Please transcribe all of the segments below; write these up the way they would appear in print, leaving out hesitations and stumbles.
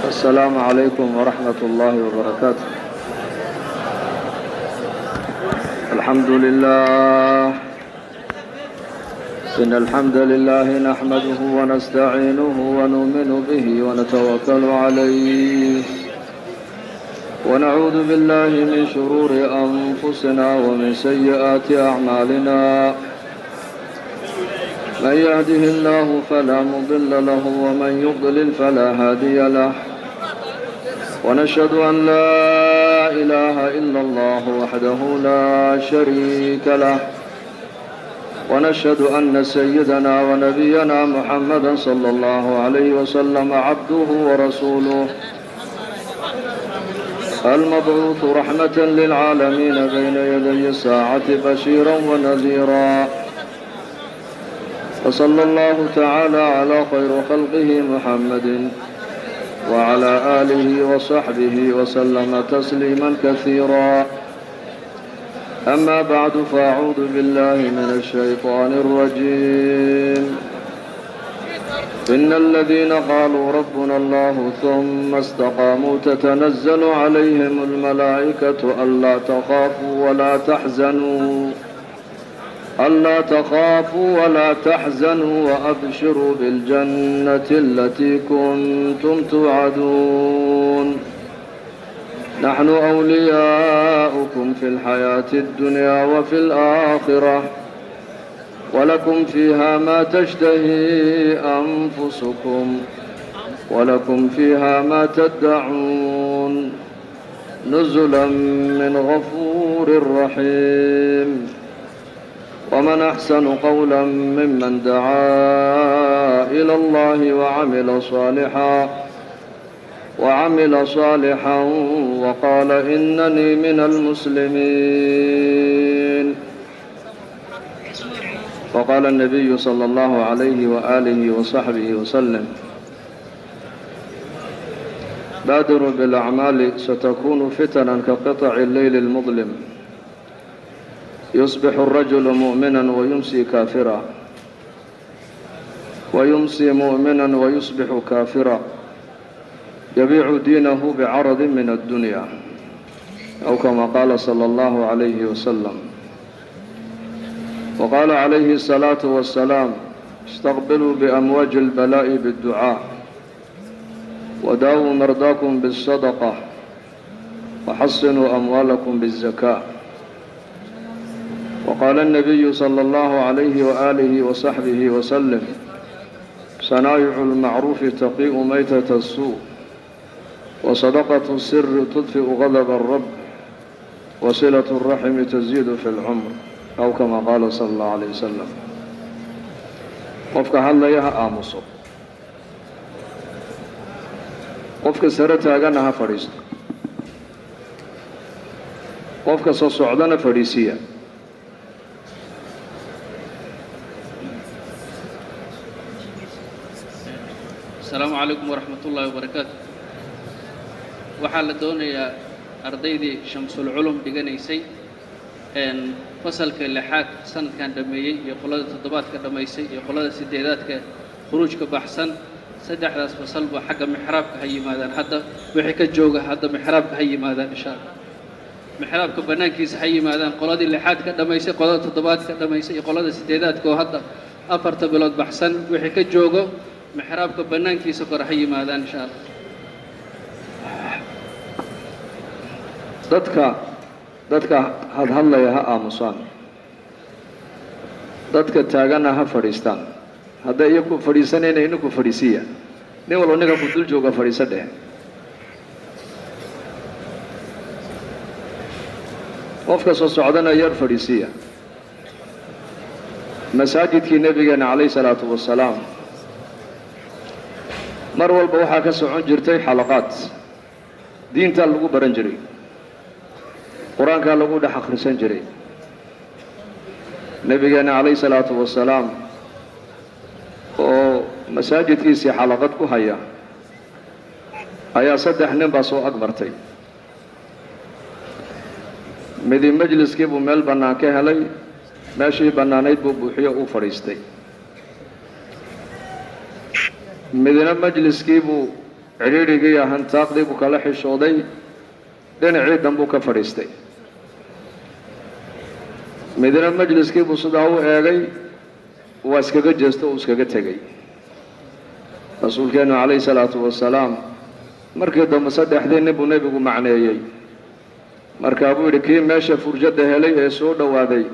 السلام عليكم ورحمة الله وبركاته. الحمد لله، إن الحمد لله نحمده ونستعينه ونؤمن به ونتوكل عليه، ونعوذ بالله من شرور أنفسنا ومن سيئات أعمالنا. من يهده الله فلا مضل له ومن يضلل فلا هادي له. ونشهد أن لا إله إلا الله وحده لا شريك له، ونشهد أن سيدنا ونبينا محمدا صلى الله عليه وسلم عبده ورسوله المبعوث رحمة للعالمين بين يدي الساعة بشيرا ونذيرا. وصلى الله تعالى على خير خلقه محمد وعلى آله وصحبه وسلم تسليما كثيرا. أما بعد، فأعوذ بالله من الشيطان الرجيم. إن الذين قالوا ربنا الله ثم استقاموا تتنزل عليهم الملائكة ألا تخافوا ولا تحزنوا وأبشروا بالجنة التي كنتم توعدون. نحن أولياؤكم في الحياة الدنيا وفي الآخرة، ولكم فيها ما تشتهي أنفسكم ولكم فيها ما تدعون، نزلا من غفور رحيم. ومن أحسن قولا ممن دعا إلى الله وعمل صالحا وقال إنني من المسلمين. وقال النبي صلى الله عليه وآله وصحبه وسلم: بادروا بالأعمال، ستكون فتنا كقطع الليل المظلم، يصبح الرجل مؤمنا ويمسي كافرا، ويمسي مؤمنا ويصبح كافرا، يبيع دينه بعرض من الدنيا، أو كما قال صلى الله عليه وسلم. وقال عليه الصلاة والسلام: استقبلوا بأمواج البلاء بالدعاء، وداووا مرضاكم بالصدقة، وحصنوا أموالكم بالزكاة. وقال النبي صلى الله عليه وآله وصحبه وسلم: صنائع المعروف تقي ميتة السوء، وصدقة السر تطفئ غضب الرب، وصلة الرحم تزيد في العمر، أو كما قال صلى الله عليه وسلم. Qofka hadlaya ha aamuso, qofka sare taagana ha fadhiisto, qofka soo socdana fadhiisiya. Asalaamu calaykum waraxmat ullaahi wabarakaatu. Waxaa la doonayaa ardaydii Shamsulculum dhiganaysay, fasalka lixaad sanadkan dhammeeyey, iyo qolada toddobaadka dhammaysay, iyo qolada sideedaadka khuruujka baxsan, saddexdaas fasalba xagga mixraabka ha yimaadaan. Hadda wixii ka jooga hadda mixraabka ha yimaadaan, insha Allah, mixraabka bannaankiisa ha yimaadaan. Qoladii lixaad ka dhammaysay, qolada toddobaad ka dhammaysay, iyo qolada sideedaadka oo hadda 4ta bilood baxsan, wixii ka joogo mixraabka bannaankiisa kore ha yimaadaan, insha Allah. Dadka hadhadlaya ha aamusaan, dadka taagana ha fadhiistaan. Hadday iyaku fadhiisanayna, ininku fadhiisiya. Nin walba ninka ku dul jooga fadhiiso dheh. Qofka soo socdana yar fadhiisiya. Masaajidkii nebigeena calayhi salaatu wasalaam mar walba waxaa ka socon jirtay xalaqaad diintaa lagu baran jiray, qur-aankaa lagu dhex akhrisan jiray. Nebigeena calayhi salaatu wasalaam oo masaajidkiisii xalaqad ku haya ayaa saddex nin baa soo ag martay. Midi majliskii buu meel bannaan ka helay, meeshii bannaanayd buu buuxiyo, uu fadhiistay. Midna majliskii buu Cidhiidhigii iyo hantaaqdii buu kala xishooday, dhinacii dambuu ka fadhiistay. Midna majliskii buu sidaa u eegay, waa iskaga jeesto, uu iskaga tegey. Rasuulkeennu calayhi salaatu wasalaam markii dambe saddexdii nin buu nebigu macneeyey. Markaa buu yidhi, kii meesha furjadda helay ee soo dhowaaday,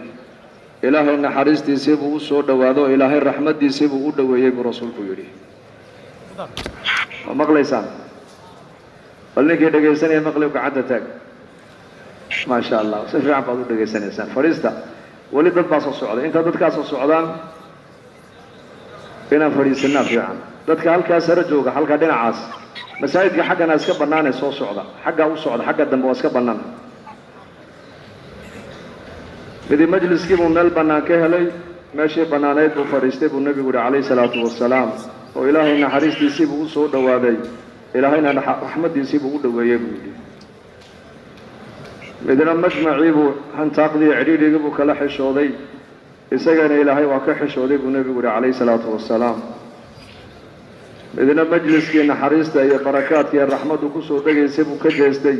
Ilaahay naxariistiisii buu u soo dhowaado, Ilaahay raxmaddiisii buu u dhoweeyey, buu rasuulku yidhi. Ma maqlaysaan? Bal ninkii dhegaysanaya maqli gacanta taag. Maasha Allah, si fiican baad u dhegaysanaysaan. Fadhiista, weli dad baa soo socday. Intaa dadkaa soo socdaan inaan fadhiisanaa fiican. Dadka halkaa sare jooga, halkaa dhinacaas masaajidka xaggana iska bannaanee soo socda, xaggaa u socda, xagga dambe waa iska bannaan. Midi majliskii buu meel bannaan ka helay, meeshii bannaaneyd buu fadhiistay, buu nebigu yihi calayhi salaatu wasalaam, oo Ilaahay naxariistiisii buu u soo dhowaaday, Ilaahayna raxmaddiisii buu u dhoweeyey, buu yidhi. Midna majmacii buu hantaaqdii cidhiidhigii buu kala xishooday, isagana Ilaahay waa ka xishooday, buu nebigu yihi calayhi salaatu wasalaam. Midna majliskii naxariista iyo barakaadka iyo raxmaddu ku soo degaysay buu ka jeestay,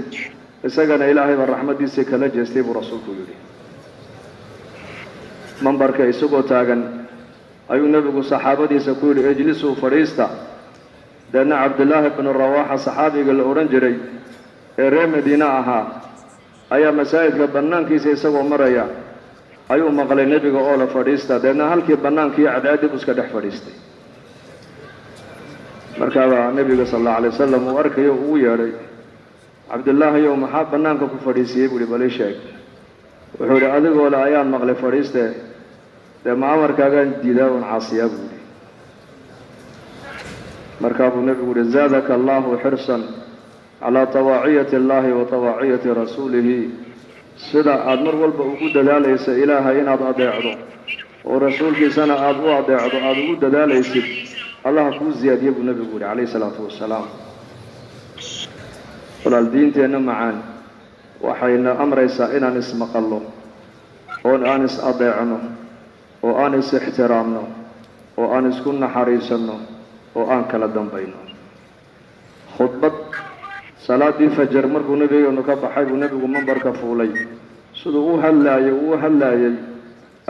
isagana Ilaahay baa raxmaddiisii kala jeestay, buu rasuulku yidhi. Mambarka isagoo taagan ayuu nebigu saxaabadiisa ku yidhi, ijlisuu, fadhiista. Deedna Cabdillaahi bnu Rawaaxa, saxaabiga la odhan jiray ee reer Madiine ahaa, ayaa masaajidka bannaankiisa isagoo maraya ayuu maqlay nebiga oo la fadhiista. Deedna halkii bannaankii cadceeddii buu iska dhex fadhiistay. Markaabaa nebiga sal allahu alay wasalam uu arkayo, ugu yeedhay, Cabdillaahiyow, maxaa bannaanka ku fadhiisiyey? Buu ihi, bal ii sheeg. Wuxuu yidhi, adigoo le ayaan maqlay fadhiiste, dee ma amarkaagaan diidaa oon caasiyaa? Buu yidhi. Markaa buu nebigu yihi, zaadaka allahu xirsan calaa tawaaciyati allahi wa tawaaciyati rasuulihi. Sida aada mar walba ugu dadaalaysa Ilaahay inaad adeecdo oo rasuulkiisana aada u adeecdo aada ugu dadaalaysid, Allaha kuu ziyaadiye, buu nebigu yihi calayhi salaatu wasalaam. Walaal, diinteenna macaan waxayna amraysaa inaan ismaqallo, oon aan is adeecno, oo aan is ixtiraamno, oo aan isku naxariisanno, oo aan kala dambayno. Khudbad salaaddii fajar markuu nebigeenu ka baxay buu nebigu mambarka fuulay. Siduu u hadlaayay uu u hadlaayay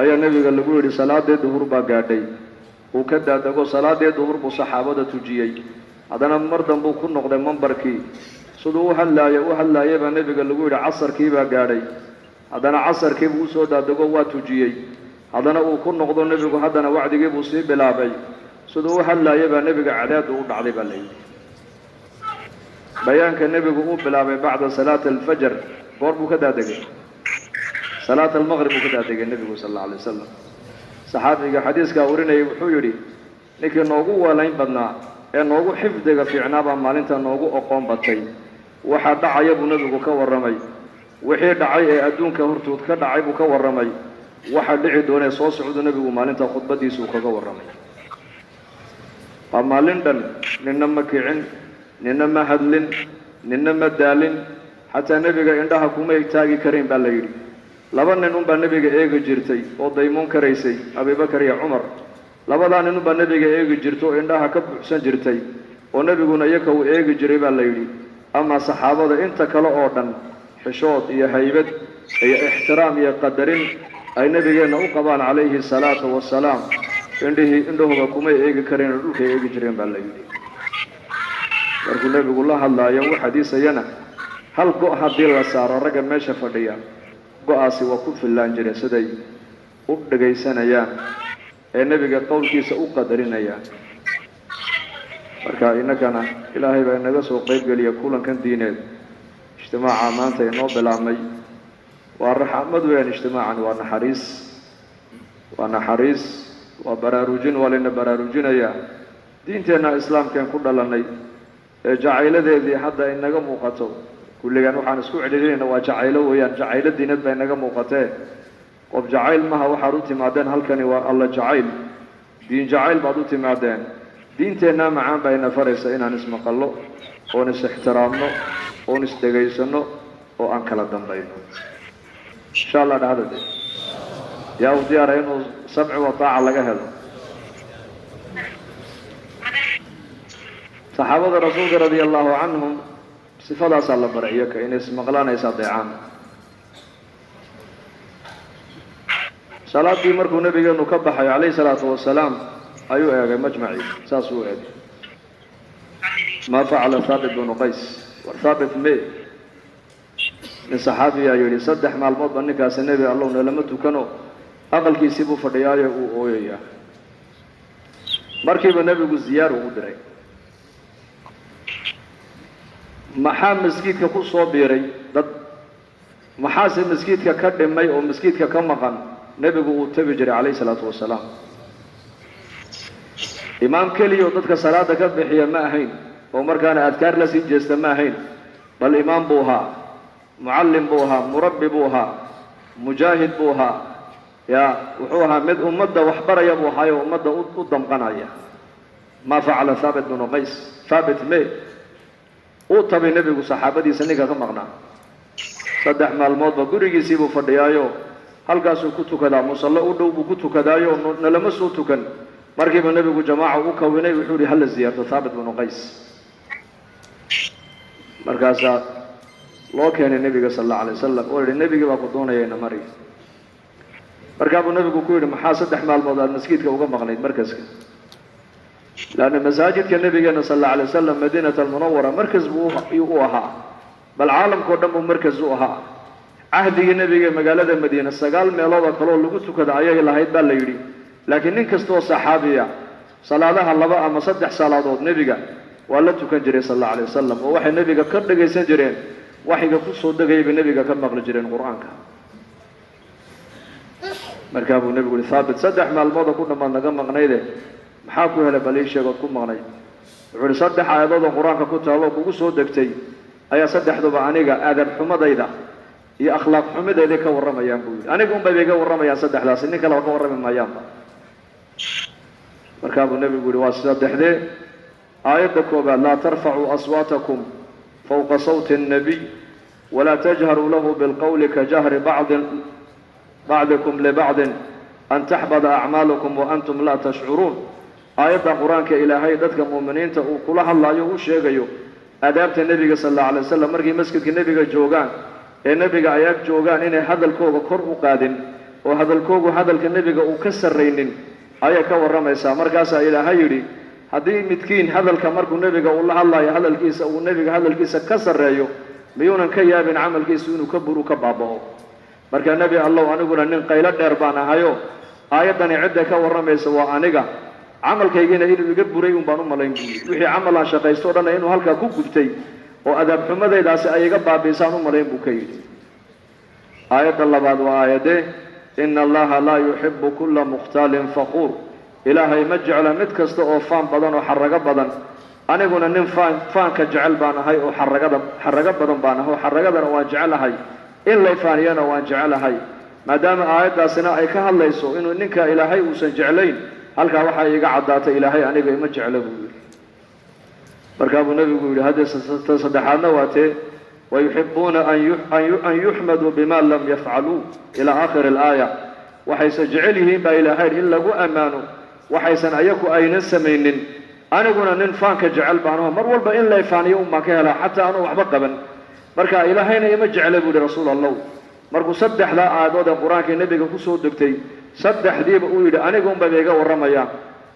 ayaa nebiga lagu yidhi, salaadii duhur baa gaadhay. Uu ka daadego, salaadii duhur buu saxaabada tujiyey. Haddana mar dambuu ku noqday mambarkii. Siduu u hadlaayay u hadlaayay baa nebiga lagu yidhi, casarkii baa gaadhay. Haddana casarkii buu usoo daadego, waa tujiyey. Haddana uu ku noqdo nebigu, haddana wacdigii buu sii bilaabay. Siduu u hadlaayay baa nebiga cadaadu u dhacday, baa la yidhi. Bayaanka nebigu uu bilaabay bacda salaati alfajar goor buu ka daadegay? Salaat almaqrib buu ka daadegay nebigu sal alla alay wasalam. Saxaabiga xadiiskaa warinayay wuxuu yidhi, ninkii noogu weelayn badnaa ee noogu xifdiga fiicnaabaa maalinta noogu oqoon batay. Waxaa dhacaya buu nebigu ka warramay, wixii dhacay ee adduunka hortood ka dhacay buu ka warramay, waxa dhici doonee soo socdu nebigu maalinta khudbaddiisa uu kaga warramay. Waa maalin dhan ninna ma kicin, ninna ma hadlin, ninna ma daalin. Xataa nebiga indhaha kuma taagi karayn, baa la yidhi. Laba nin unbaa nebiga eegi jirtay oo daymoon karaysay, Abibakar iyo Cumar. Labadaa nin unbaa nebiga eegi jirta oo indhaha ka buuxsan jirtay, oo nebiguna iyaka uu eegi jiray, baa la yidhi. Amaa saxaabada inta kale oo dhan, xishood iyo haybad iyo ixtiraam iyo qadarin ay nebigeenna u qabaan calayhi salaatu wasalaam, indhihii indhahooda kumay eegi kareen oo dhulkay eegi jireen, baa la yidhi. Markuu nebigu la hadlaayo u xadiisayana, hal go' haddii la saaro ragga meesha fadhiya, go-aasi waa ku fillaan jireen siday u dhegaysanayaan ee nebiga qowlkiisa u qadarinayaan. Marka innakana Ilaahay baa inaga soo qayb geliya kulankan diineed. Ijtimaaca maanta inoo bilaabmay waa raxmad weyn. Ijtimaacan waa naxariis, waa naxariis, waa baraarujin, waa layna baraarujinayaa diinteenna islaamkeen ku dhalannay ee jacayladeedii hadda inaga muuqato. Kulligaan waxaan isku celcelinayna waa jacaylo weeyaan, jacaylo diinad baa inaga muuqatee. Qof jacayl maha waxaad u timaadeen halkani, waa Alla jacayl, diin jacayl baad u timaadeen. Diinteennaa macaan baa ina faraysa inaan ismaqallo, oon is ixtiraamno, oon is-dhegaysanno, oo aan kala dambayno. Insha Allah dhahda de, yaa u diyaara inuu samci wa taaca laga helo? Saxaabada rasuulka radia allahu canhum sifadaasaa la baray iyaka inay ismaqlaan ay is-adeecaan. Salaaddii markuu nabigeenu ka baxay calayhi salaatu wasalaam ayuu eegay majmacii, saasuu u eegay. Maa facala Thaabit bnu Qays? War Thaabit me? Nin saxaabiyaa yidhi, 3 maalmoodba ninkaasi nebi allow nalama tukano, aqalkiisii buu fadhiyaayo uu ooyayaa. Markiiba nebigu ziyaar ugu diray. Maxaa maskiidka ku soo biiray dad? Maxaase maskiidka ka dhimay oo maskiidka ka maqan? Nebigu uu tabi jiray calayhi salaatu wasalaam. Imaam keliya oo dadka salaada ka bixiya ma ahayn, oo markaana adkaar la sii jeesta ma ahayn, bal imaam buu ahaa, mucallim buu ahaa, murabbi buu ahaa, mujaahid buu ahaa, ya wuxuu ahaa mid ummadda waxbaraya buu ahaayo ummadda u damqanaya. Maa facala Thaabit bnu Qays? Thaabit me? Uu tabay nebigu saxaabadiisa ninka ka maqnaa. 3 maalmoodba gurigiisii buu fadhiyaayo, halkaasuu ku tukadaa, musallo u dhow buu ku tukadaayo, nalama soo tukan. Markiiba nebigu jamaaca u kawinay, wuxuu yihi hala ziyaarto Thaabit bnu Qays. Markaasaa loo keenay nebiga sala allahu alay wasalam oo yihi nebigii baa ku doonaya ina mari. Markaa buu nebigu ku yidhi, maxaa 3 maalmood aada maskiidka uga maqnayd markaska? Laanna masaajidka nebigeena sala allahu alay wasalam Madiinata almunawara markas buu u ahaa, bal caalamkao dhan buu markas u ahaa. Cahdigii nebiga magaalada Madiina 9 meelood oo kaleoo lagu tukada ayay lahayd baa la yidhi, laakiin nin kasta oo saxaabiya salaadaha 2 ama 3 salaadood nebiga waa la tukan jiray sala allahu alay wasalam, oo waxay nebiga ka dhagaysan jireen waxyiga ku soo degayay bay nebiga ka maqli jireen qur-aanka. Markaa buu nebigu yihi, Thaabit 3 maalmood oo ku dhammaad naga maqnayde, maxaa ku helay? Bal ii sheegood ku maqnay. Wuxuu yihi 3 aayadood oo qur-aanka ku taalo kugu soo degtay ayaa 3duba aniga aadab xumadayda iyo akhlaaq xumidayday ka warramayaan buu yidhi. Aniga unbay bay ka warramayaan 3daasi, nin kaleba ka warrami maayaanba. Markaa buu nebigu yihi waa 3dee. Aayadda koobaad, laa tarfacuu aswaatakum fawqa sawti annabiy walaa tajharuu lahu bilqawli ka jahri bacdikum libacdin an taxbada acmaalukum wa antum laa tashcuruun. Aayadda qur-aanka ilaahay dadka mu'miniinta uu kula hadlaayo u sheegayo aadaabta nebiga sala allahu alay wasalam markay masjidka nebiga joogaan ee nebiga ay ag joogaan inay hadalkooga kor u qaadin oo hadalkoogu hadalka nebiga uu ka sarraynin ayay ka warramaysaa. Markaasaa ilaahay yidhi, haddii midkiin hadalka markuu nebiga uu la hadlayo hadalkiisa uu nebiga hadalkiisa ka sarreeyo, miyuunan ka yaabin camalkiisu inuu ka buru ka baaba'o? Marka nebi allow, aniguna nin qaylo dheer baan ahayo, aayaddani cidda ka warramaysa waa aniga, camalkaygiina inuu iga buray un baan u malayn buu yidhi. Wixii camal aan shaqaysto o dhanna inuu halkaa ku gubtay oo adaab xumadaydaasi ay iga baabiisaan u malayn buu ka yidhi. Aayadda labaad waa aayadee, ina allaha laa yuxibu kulla mukhtaalin faquur. Ilaahay ma jecla mid kasta oo faan badan oo xarrago badan. Aniguna nin faanka jecel baan ahay oo xarrago badan baan ahay, oo xarragadana waan jecelahay, in lay faaniyana waan jecelahay. Maadaama aayaddaasina ay ka hadlayso inuu ninka ilaahay uusan jeclayn, halkaa waxaa iiga caddaatay ilaahay aniga ima jecla buu yidhi. Markaa buu nebigu yidhi, haddee ta saddexaadna waa tee, wayuxibuuna an yuxmaduu bima lam yafcaluu ilaa aakhiri alaaya. Waxayse jecel yihiin baa ilaahay in lagu ammaano waxaysan ayaku aynan samaynin. Aniguna nin faanka jecel baan aho, mar walba in lay faaniyo un baan ka helaa xataa anuu waxba qaban. Marka ilaahayna ima jecla buu yihi rasuul allow. Markuu 3daa aayadood ee qur-aankii nebiga ku soo degtay 3diiba uu yidhi aniga unbay ba iga warramayaan,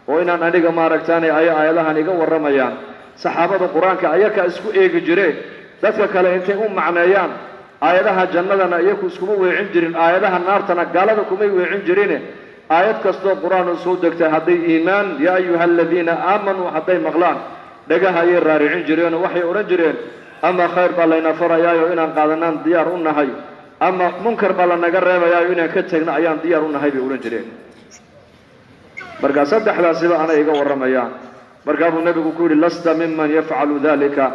oo inaan aniga maaragtaanay aya aayadahan iga warramayaan. Saxaabada qur-aanka ayakaa isku eegi jireen, dadka kale intay u macneeyaan aayadaha jannadana iyaku iskuma weecin jirin, aayadaha naartana gaalada kumay weecin jirine. Aayad kastoo qur-aan oo soo degtay hadday iimaan, yaa ayuha aladiina aamanuu, hadday maqlaan dhagaha ayay raaricin jireenoo waxay odhan jireen, ama khayr baa layna farayaayo inaan qaadanaan diyaar u nahay, ama munkar baa lanaga reebayaayo inaan ka tegno ayaan diyaar u nahay bay odhan jireen. Markaa 3daasiba anay iga warramayaan. Markaa buu nebigu ku yidhi, lasta miman yafcalu dalika,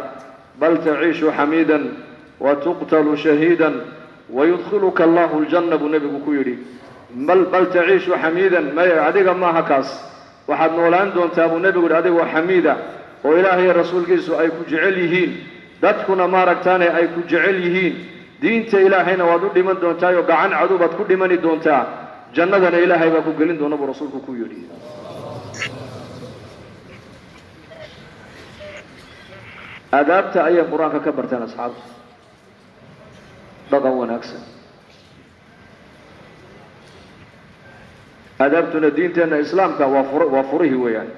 bal taciishu xamiidan wa tuqtalu shahiidan wayudkhiluka allahu aljanna buu nebigu ku yidhi. Bal taciishu xamiidan, maya adiga maaha kaas, waxaad noolaan doontaa buu nebigu yidhi adigoo xamiida oo ilaahay rasuulkiisu ay ku jecel yihiin, dadkuna maaragtaane ay ku jecel yihiin, diinta ilaahayna waad u dhiman doontaayoo gacan cadow baad ku dhimani doontaa, jannadana ilaahay baa ku gelin doona buu rasuulku ku yidhi. Aadaabta ayay Qur-aanka ka barteen asxaabtu, dhaqan wanaagsan. Aadaabtuna diinteenna islaamka waa furihii weeyaan.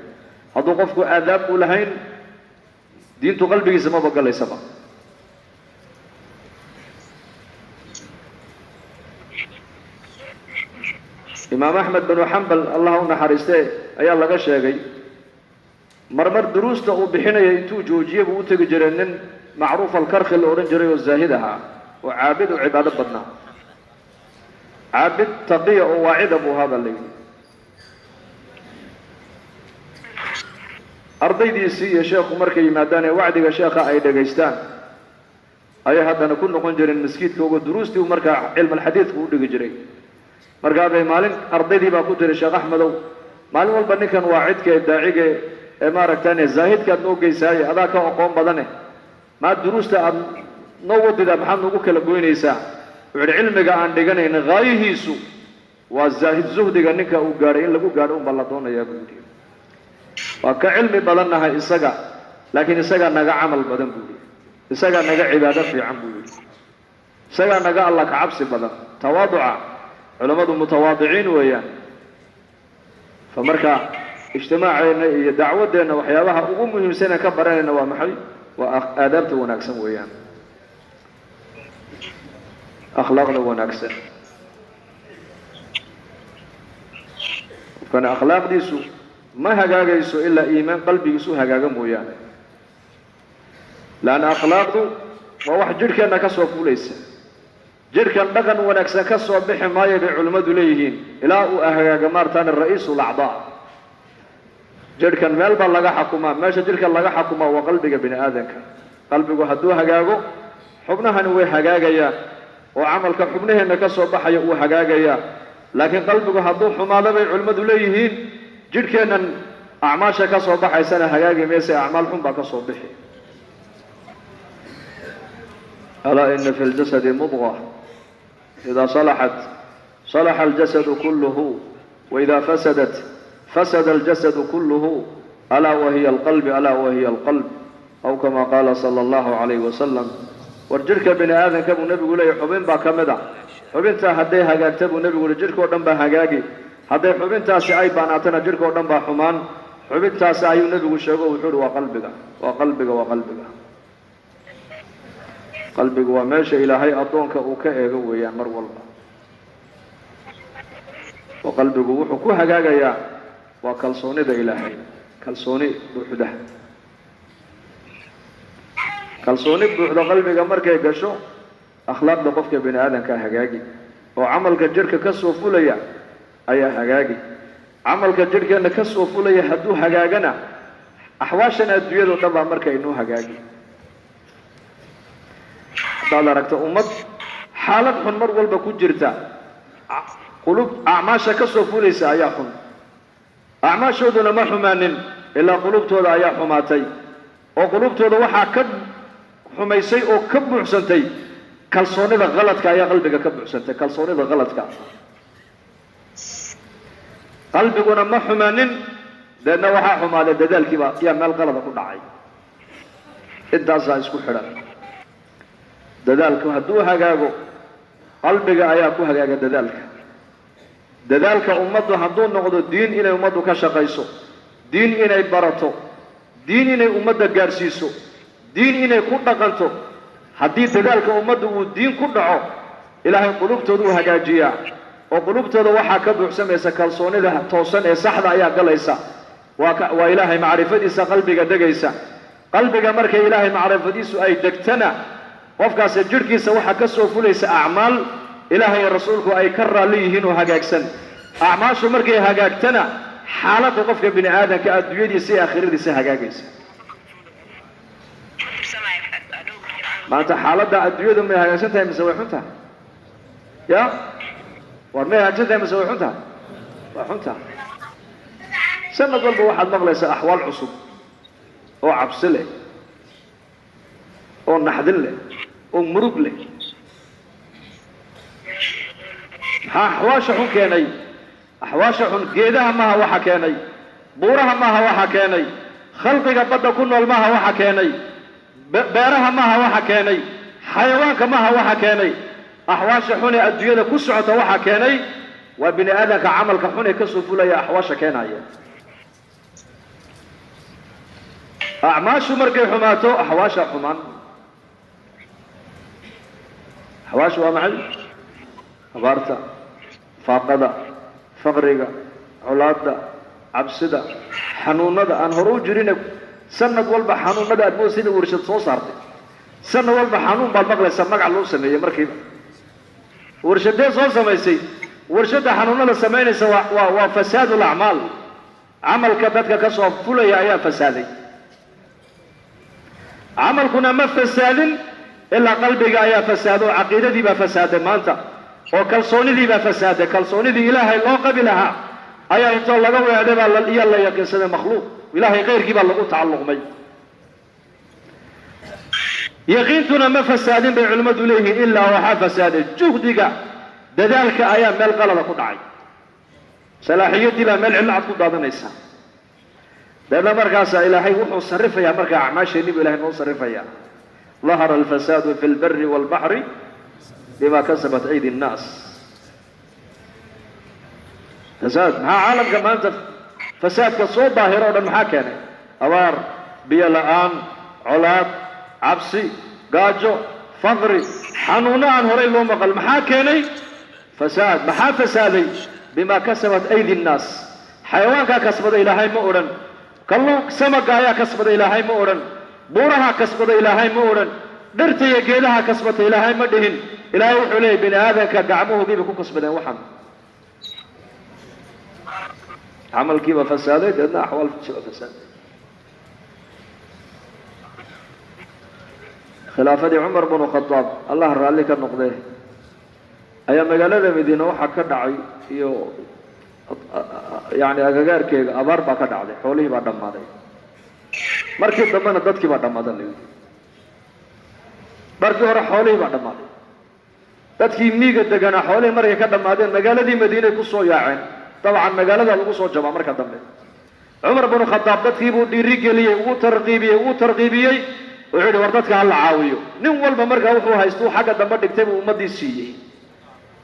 Hadduu qofku aadaab u lahayn, diintu qalbigiisa maba galaysaba. Imaam Axmed binu Xambal, Allah u naxariistee, ayaa laga sheegay marmar duruusta uu bixinaya intuu joojiye buu u tegi jiray nin Macruuf Alkarkhi la odhan jiray oo zaahid ahaa oo caabid u cibaado badnaa, caabid taqiya oo waacida buu ahaa baa la yidhi. Ardaydiisii iyo sheekhu markay yimaadaan ee wacdiga sheekha ay dhegaystaan, ayay haddana ku noqon jireen maskiidka uga duruustii uu markaa cilmalxadiidku u dhigi jiray. Markaa bay maalin ardaydii baa ku tiri, "Sheekh Axmedow, maalin walba ninkan waa cidka daacige ee maaragtane zaahidkaad noo geysaaye, adaa ka aqoon badane, maa duruusta aad noo wadidaa, maxaad noogu kala goynaysaa?" Wuxu uhi, "Cilmiga aan dhiganayna haayihiisu waa zaahid, zuhdiga ninka uu gaadhay in lagu gaadho unbaa la doonayaa," buu yidhi. "Waa ka cilmi badannahay isaga, laakiin isagaa naga camal badan," buu yidhi, "isagaa naga cibaado fiican," buu yidhi, "isagaa naga alla ka cabsi badan." Tawaaduca culammadu mutawaadiciin weeyaan. Fa marka ijtimaaceenna iyo dacwaddeenna waxyaabaha ugu muhiimsan ee ka baranayna waa maxay? Waa aadaabta wanaagsan weeyaan, akhlaaqda wanaagsan. Qofkana akhlaaqdiisu ma hagaagayso ilaa iimaan qalbigiisu hagaaga mooyaane, laanna akhlaaqdu waa wax jidhkeenna ka soo fuulaysa. Jidhkan dhaqan wanaagsan ka soo bixi maayo bay culimmadu leeyihiin ilaa uu hagaaga maartaane ra'iisul acdaa. Jidhkan meel baa laga xakumaa, meesha jidhka laga xakumaa waa qalbiga bini aadanka. Qalbigu hadduu hagaago, xubnahani way hagaagayaan oo camalka xubnaheenna ka soo baxaya uu hagaagayaa. Laakiin qalbigu hadduu xumaado, bay culimmadu leeyihiin, jidhkeennan acmaasha ka soo baxaysana hagaagi mayse, acmaal xun baa ka soo bixi. Alaa ina fi ljasadi mudqa, idaa salaxat salaxa aljasadu kulluhu, waidaa fasadat fasada aljasadu kulluhu, alaa wahiya alqalbi, alaa wahiya alqalb, aw kama qaala sala allahu calayhi wasalam. War jidhka bini aadanka, buu nebigu leeyahy, xubin baa ka mid a. Xubintaa hadday hagaagta, buu nebigu uhi, jidhka o dhan baa hagaagi. Hadday xubintaasi ay baanaatana, jidhka o dhan baa xumaan. Xubintaasi ayuu nebigu sheego, wuxuu uhi, waa qalbiga, waa qalbiga, waa qalbiga. Qalbigu waa meesha Ilaahay addoonka uu ka eego weeyaan mar walba. Oo qalbigu wuxuu ku hagaagayaa waa kalsoonida Ilaahay, kalsooni buuxda. Kalsooni buuxda qalbiga markay gasho, akhlaaqda qofka bini aadamkaa hagaagi oo camalka jidhka ka soo fulaya ayaa hagaagi. Camalka jidhkeenna ka soo fulaya hadduu hagaagana, axwaashan adduunyado dhan baa marka inuu hagaagi. Haddaad aragto ummad xaalad xun mar walba ku jirta, qulub acmaasha ka soo fulaysa ayaa xun. Acmaashooduna ma xumaanin ilaa qulubtooda ayaa xumaatay, oo qulubtooda waxaa ka xumaysay oo ka buuxsantay kalsoonida khaladka ayaa qalbiga ka buuxsantay, kalsoonida khaladka. Qalbiguna ma xumaanin, deedna waxaa xumaaday dadaalkiiba yaa meel qalada ku dhacay. Intaasaa isku xidhan. Dadaalku hadduu hagaago, qalbiga ayaa ku hagaaga dadaalka. Dadaalka ummaddu hadduu noqdo diin inay ummaddu ka shaqayso, diin inay barato, diin inay ummadda gaadhsiiso, diin inay ku dhaqanto, haddii dadaalka ummaddu uu diin ku dhaco, Ilaahay qulubtooda uu hagaajiyaa oo qulubtooda waxaa ka buuxsamaysa kalsoonida toosan ee saxda ayaa galaysa. Waa Ilaahay macrifadiisa qalbiga degaysa. Qalbiga markay Ilaahay macrifadiisu ay degtana, qofkaasi jidhkiisa waxaa ka soo fulaysa acmaal Ilaahay iyo rasuulku ay ka raalli yihiin oo hagaagsan. Acmaashu markay hagaagtana, xaaladda qofka bini aadamka adduunyadiisa iyo aakhiradiisa hagaagaysa. Maanta xaaladda adduunyadu may hagaagsan tahay mise way xun tahay? Ya war, may hagaagsan tahay mise way xun tahay? Waa xun tahay. Sanad walba waxaad maqlaysaa axwaal cusub oo cabsi leh oo naxdin leh oo murug leh. Maxaa axwaasha xun keenay? Axwaasha xun geedaha maaha waxa keenay, buuraha maaha waxa keenay, khalqiga badda ku nool maaha waxa keenay. Beeraha maaha waxa keenay, xayawaanka maaha waxa keenay, axwaasha xun ee adduunyada ku socota waxa keenay waa bini aadamka camalka xun ee kasoo fulaya axwaasha keenaya. Acmaashu markay xumaato axwaasha xumaan. Axwaashu waa maxay? Abaarta, faaqada, faqriga, colaadda, cabsida, xanuunada aan hore u jirine. Sanad walba xanuunada aad mood sida warshad soo saartay, sanad walba xanuun baad maqlaysaa magac loo sameeyey. Markiiba warshadee soo samaysay? Warshadda xanuunada samaynaysa waa fasaadu lacmaal, camalka dadka ka soo fulaya ayaa fasaaday. Camalkuna ma fasaadin ilaa qalbiga ayaa fasaado, caqiidadii baa fasaaday maanta, oo kalsoonidii baa fasaaday. Kalsoonidii Ilaahay loo qabi lahaa ayaa intoo laga weecday baa iyaa la yaqiinsaday makhluuq Ilaahay kayrkii baa lagu tacalluqmay. Yaqiintuna ma fasaadin bay culimmadu leeyihiin, ilaa waxaa fasaaday juhdiga, dadaalka ayaa meel qalada ku dhacay, salaaxiyaddii baa meel cillo cad ku daadanaysa. Deedna markaasaa Ilaahay wuxuu sarrifayaa, markaa acmaasheenni buu Ilahay noo sarrifayaa. Dahara alfasaadu fi lbari waalbaxri bima kasabat aydi nnaas. Fasaad maxaa caalamka maanta fasaadka soo daahiro o dhan maxaa keenay? Abaar, biyo la-aan, colaad, cabsi, gaajo, faqri, xanuunno aan horay loo maqal. Maxaa keenay fasaad? Maxaa fasaaday? Bima kasabat aydi nnaas. Xayawaankaa kasbada Ilaahay ma odhan, kalluun samaga ayaa kasbada Ilaahay ma odhan, buurahaa kasbada Ilaahay ma odhan, dhirta iyo geedaha kasbata Ilaahay ma dhihin. Ilaahay wuxuu leeyay bini aadamka gacmahoogii bay ku kasbadeen. Waxaan camalkiiba fasaaday, deedna axwaalkiisiba fasaaday. Khilaafadii Cumar bnu Khadaab, Allah raalli ka noqdee, ayaa magaalada Madiine waxaa ka dhacay iyo yani agagaarkeega abaar baa ka dhacday, xoolihii baa dhammaaday, markii dambena dadkii baa dhammaadan la yidhi. Markii hore xoolihii baa dhammaaday, dadkii miiga deganaa xoolihii markay ka dhammaadeen magaaladii Madiinay kusoo yaaceen. Dabcan magaalada lagu soo jabaa marka dambe. Cumar bnu Khadaab dadkii buu dhiiri geliyey, ugu tarqiibiyey, ugu tarqiibiyey. Wuxuu yidhi war dadka ha la caawiyo. Nin walba markaa wuxuu haystuu xagga dambe dhigtay buu ummaddii siiyey.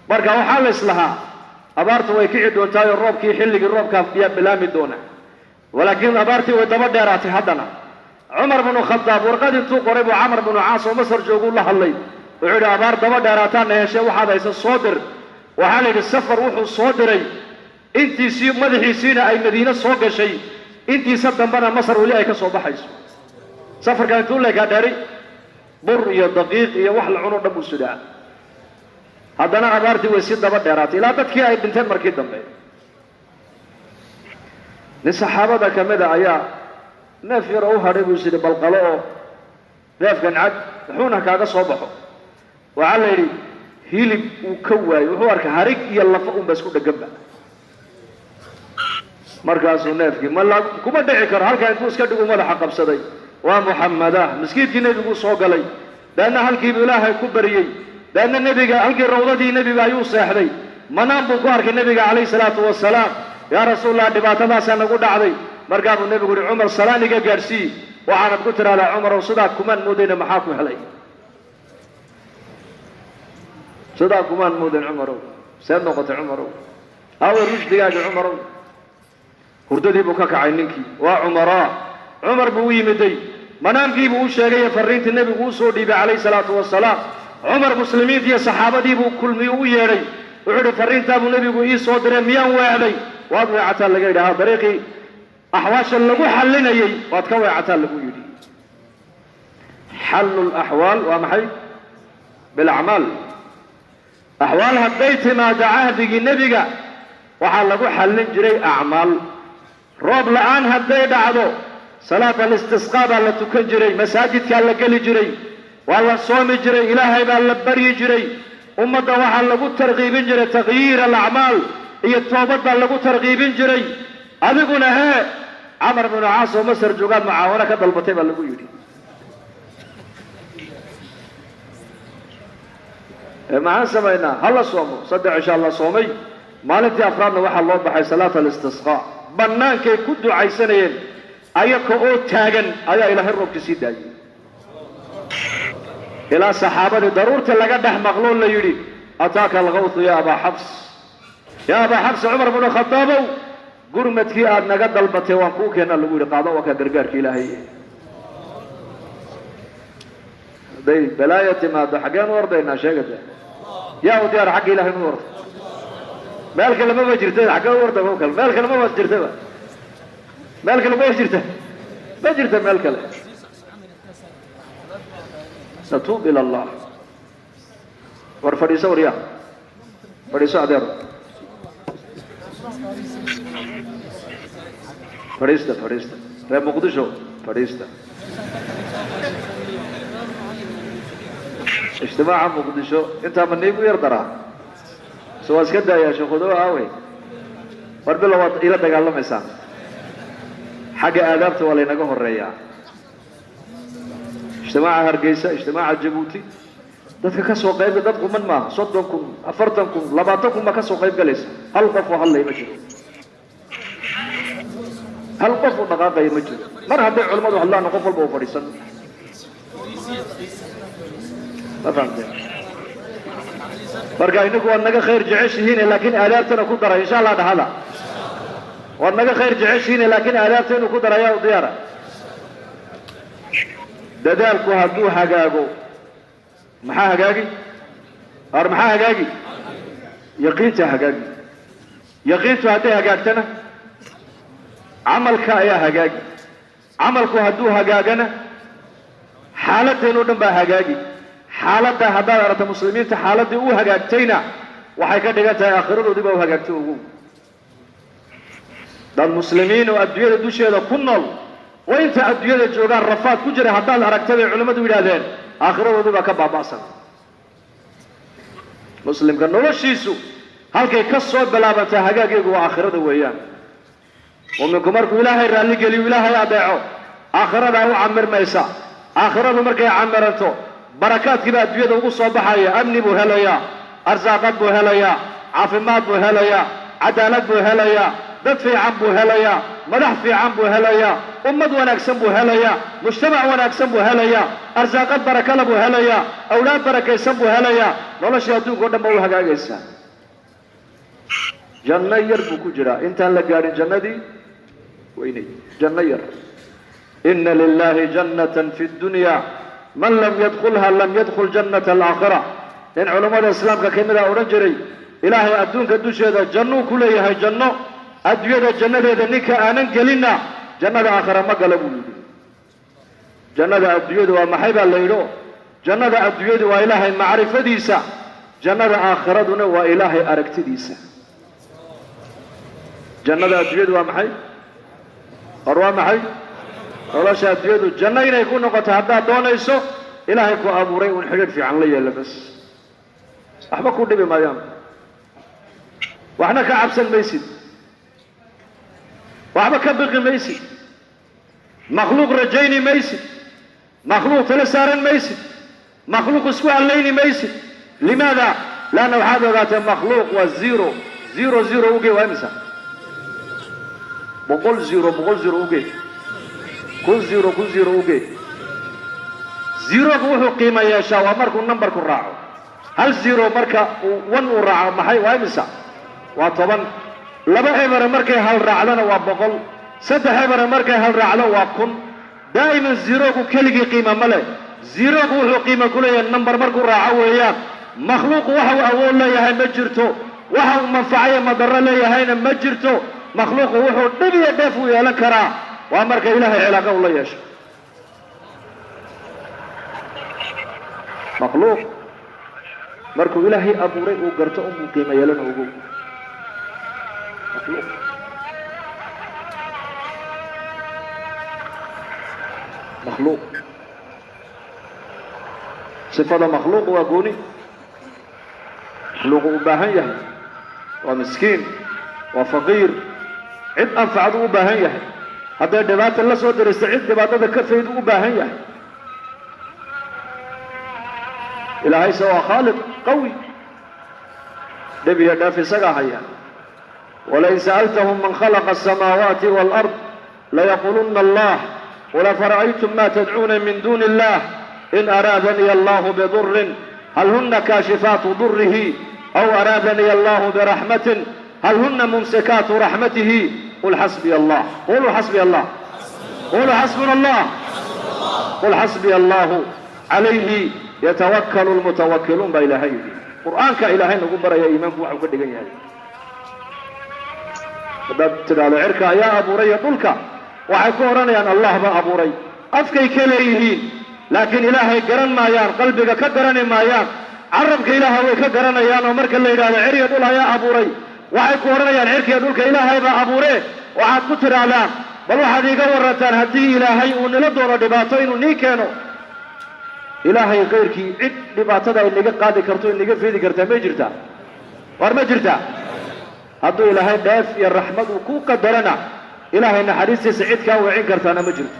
Marka waxaa la islahaa abaartu way kici doontaayoo roobkii xilligii roobkaa yaa bilaami doona, walaakiin abaartii way daba dheeraatay. Haddana Cumar bnu Khadaab warqad intuu qoray buu Camar bnu Caas oo Masar jooguu la hadlay. Wuxuu yidhi abaar daba dheeraataana heshee, waxaad haysa soo dir. Waxaa la yidhi safar wuxuu soo diray intiisii madaxiisiina ay Madiine soo gashay, intiisa dambena Masar weli ay ka soo baxayso. Safarka intuu leekaa dheeri, bur iyo daqiiq iyo wax la cuno dhan buu sudaa. Haddana abaartii way si daba dheeraatay ilaa dadkii ay dhinteen. Markii dambe nin saxaabada ka mida ayaa neef yaroo u hadhay buu is yidhi balqalo oo neefkan cad wuxuuna kaaga soo baxo. Waxaa la yidhi hilib uu ka waayo, wuxuu arkay harig iyo lafo unba isku dheganba. Markaasuu neefkii ma la kuma dhici karo, halkaa intuu iska dhigu madaxa qabsaday. Waa Muxamada, maskiidkii nebiguu soo galay, deedna halkiibuu Ilaahay ku baryey. Deedna nebiga halkii rawdadii nebiga ayuu seexday. Manaan buu ku arkay nebiga calayhi salaatu wasalaam. Yaa Rasuulallah, dhibaatadaasaa nagu dhacday. Markaa buu nebigu uhi Cumar salaan iga gaadhsii, waxaanad ku tidhahdaa Cumarow sidaa kumaan moodayna, maxaa ku helay? Sidaa kumaan moodayn Cumarow, seed noqotay Cumarow? Aawe rushdigaaga Cumarow? Hurdadii buu ka kacay ninkii, waa Cumaraa. Cumar buu u yimiday, manaamkiibuu u sheegay ee farriintii nebigu u soo dhiibay calayhi salaatu wasalaam. Cumar muslimiinta iyo saxaabadii buu kulmiyu u yeedhay. Wuxuu idhi farriintaa buu nebigu ii soo diray, miyaan weecday? Waad weecataa laga yidhi, ha dariiqii axwaasha lagu xallinayey waad ka weecataa lagu yidhi. Xallu laxwaal waa maxay? Bilacmaal. Axwaal hadday timaado cahdigii nebiga waxaa lagu xallin jiray acmaal. Roob la'aan hadday dhacdo salaat alistisqaa baa la tukan jiray, masaajidkaa la geli jiray, waa la soomi jiray, Ilaahay baa la baryi jiray. Ummadda waxaa lagu tarqiibin jiray takhyiir alacmaal iyo toobad baa lagu tarqiibin jiray. Adiguna hee Camar bnu Caas oo Masar joogaad mucaawano ka dalbatay baa lagu yidhi. Maxaan samaynaa? Ha la soomo. 3 cishaa la soomay, maalintii afraadna waxaa loo baxay salaat alistisqaa. Bannaankay ku ducaysanayeen ayaka oo taagan ayaa Ilaahay roobka sii daayey. Ilaa saxaabadii daruurta laga dhex maqloo la yidhi, ataaka algawthu ya abaa Xafs, yaa abaa Xafs, Cumar bnu Khadaabow, gurmadkii aad naga dalbatay waan kuu keennaa lagu yidhi, qaado, waa kaa gargaarka Ilaahay. Hadday balaaya timaado, xaggeen u ordaynaa? Sheegata, yaa u diyaar xagga Ilahay inu ordo? Meel kale maba jirta. Xaggee u orda? Kale meel kale maba jirtaba, meel kale ma jirta, ma jirta meel kale. Natuub ila Allah. War fadhiiso, waryaa, fadhiiso, adeero, fadhiista, fadhiista. Reer Muqdisho, fadhiista. Ijtimaaca Muqdisho intaa ma niigu yar daraa so waa iska daayaa. Sheekhudo aawey? War bilo waad ila dagaalamaysaan. Xagga aadaabta waa laynaga horeeyaa. Ijtimaaca Hargeysa, ijtimaaca Jabuuti, dadka ka soo qaybga dad quman maaha. 30,000, 40,000, 20,000 baa ka soo qayb galaysa. Hal qof oo hadlaya ma jiro, hal qof oo dhaqaaqaya ma jiro. Mar hadday culimmadu hadlaana, qof walba u fadhiisan. Ma fahamteen? Marka inagu waad naga khayr jeceshihiine, laakiin aadaabtana ku dara, insha Allah. Dhahada, waad naga khayr jeceshihiine, laakiin aadaabta inuu ku dara ayaa u diyaara. Dadaalku hadduu hagaago, maxaa hagaagi? Ar maxaa hagaagi? Yaqiinta hagaagi. Yaqiintu hadday hagaagtana, camalka ayaa hagaagi. Camalku hadduu hagaagana, xaaladeenoo dhan baa hagaagi. Xaaladda haddaad aragto muslimiinta xaaladdii u hagaagtayna, waxay ka dhigan tahay aakhiradoodii baa u hagaagtay. Ogow, dad muslimiin oo adduunyada dusheeda ku nool oo inta adduunyada joogaan rafaad ku jira haddaad aragta, bay culimmadu yidhaahdeen, aakhiradoodii baa ka baaba'san. Muslimka noloshiisu halkay ka soo bilaabantaa hagaageegu waa aakhirada weeyaan. Muminku markuu Ilaahay raalligeliyo, Ilaahay adeeco, aakhiradaa u camirmaysa. Aakhiradu markay camiranto, barakaadkiibaa adduunyada ugu soo baxaya. Amni buu helayaa, arsaaqad buu helayaa, caafimaad buu helayaa, cadaalad buu helayaa, dad fiican buu helayaa, madax fiican buu helayaa, ummad wanaagsan buu helayaa, mujtamac wanaagsan buu helayaa, arsaaqad barakala buu helayaa, awlaad barakaysan buu helayaa. Noloshii adduunka o dhan ba u hagaagaysaa. Janno yar buu ku jiraa intaan la gaadhin jannadii weynay. Janno yar. Ina lilahi jannatan fi ddunya, man lam yadkhulha lam yadkhul jannata alaakhira. Nin culammada islaamka ka mid a odhan jiray, Ilaahay adduunka dusheeda jannuu ku leeyahay. Janno adduunyada jannadeeda ninka aanan gelinna, jannada aakhira ma gala, buu yidhi. Jannada adduunyadu waa maxay, baa la yidho? Jannada adduunyadu waa Ilaahay macrifadiisa, jannada aakhiraduna waa Ilaahay aragtidiisa. Jannada adduunyadu waa maxay? War waa maxay? Nolosha adduunyadu janno inay ku noqoto haddaad doonayso, Ilaahay ku abuuray uun xidhiidh fiican la yeelo bas. Waxba ku dhibi maayaan, waxna ka cabsan maysid, waxba ka biqi maysid, makhluuq rajayni maysid, makhluuq tala saaran maysid, makhluuq isku hallayni maysid. Limaada? Leanna waxaad ogaatee makhluuq waa zero. Zero zero uge waa imisa? 100 zero, 100 zero uge, 1000 zero, 1000 zero uge. Zerogu wuxuu qiimo yeeshaa waa markuu numberku raaco. Hal zero marka uu one uu raaco, maxay waa? Imisa? Waa 10. Laba ebere markay hal raacdona waa 100. Saddex ebere markay hal raacdo waa 1000. Daa'iman zerogu keligii qiimo ma leh. Zerogu wuxuu qiimo ku leeyahay number markuu raaco weeyaan. Makhluuqu waxa uu awood leeyahay ma jirto, waxa uu manfacayo madaro leeyahayna ma jirto. Makhluuqu wuxuu dhib iyo dheef u yeelan karaa waa marka Ilaahay cilaaqa ula yeesho. Makhluuq markuu Ilaahay abuuray uu garto unbuu qiimo yeelana. Ogow, makhluuq makhluuq sifada makhluuq waa gooni. Makhluuqu u baahan yahay, waa miskiin, waa faqiir, cid anfacdu u baahan yahay. Hadday dhibaata la soo dirista, cid dhibaatada ka faydu u baahan yahay. Ilaahayse waa khaaliq qawi, dhib iyo dheef isagaa haya. Walain sa'altahum man khalaqa asamaawaati waalard layaquuluna allah. Qul afara'aytum ma tadcuuna min duuni illah. In araadanii allahu bidurrin hal huna kaashifaatu durrihi aw araadanii allahu biraxmatin hal huna mumsikaatu raxmatihi. Qul xasbiya allah, quluu xasbiya allah, quluu xasbuna allah, qul xasbiya allahu calayhi yatawakkalu lmutawakkiluun baa Ilaahay yidhi. Qur'aanka Ilaahay nagu baraya iimaanku waxuu ka dhigan yahay. Haddaad tidhaahdo cirka ayaa abuuray iyo dhulka, waxay ku odhanayaan Allah baa abuuray. Afkay ka leeyihiin, laakiin Ilaahay garan maayaan, qalbiga ka garani maayaan. Carabka Ilaaha way ka garanayaan, oo marka la yidhahdo cir iyo dhul ayaa abuuray, waxay ku odhanayaan cirkiiyo dhulka Ilaahay baa abuuree. Waxaad ku tidhaahdaan, bal waxaad iiga warrantaan, haddii Ilaahay uu nila doono dhibaato inuu nii keeno, Ilaahay kayrkii cid dhibaatada inaga qaadi karto, inaga feedi kartaa may jirtaa? War ma jirtaa? Hadduu Ilaahay dheef iyo raxmad uu ku qadarana, Ilaahay naxariistiisa cid kaa weecin kartaana ma jirto.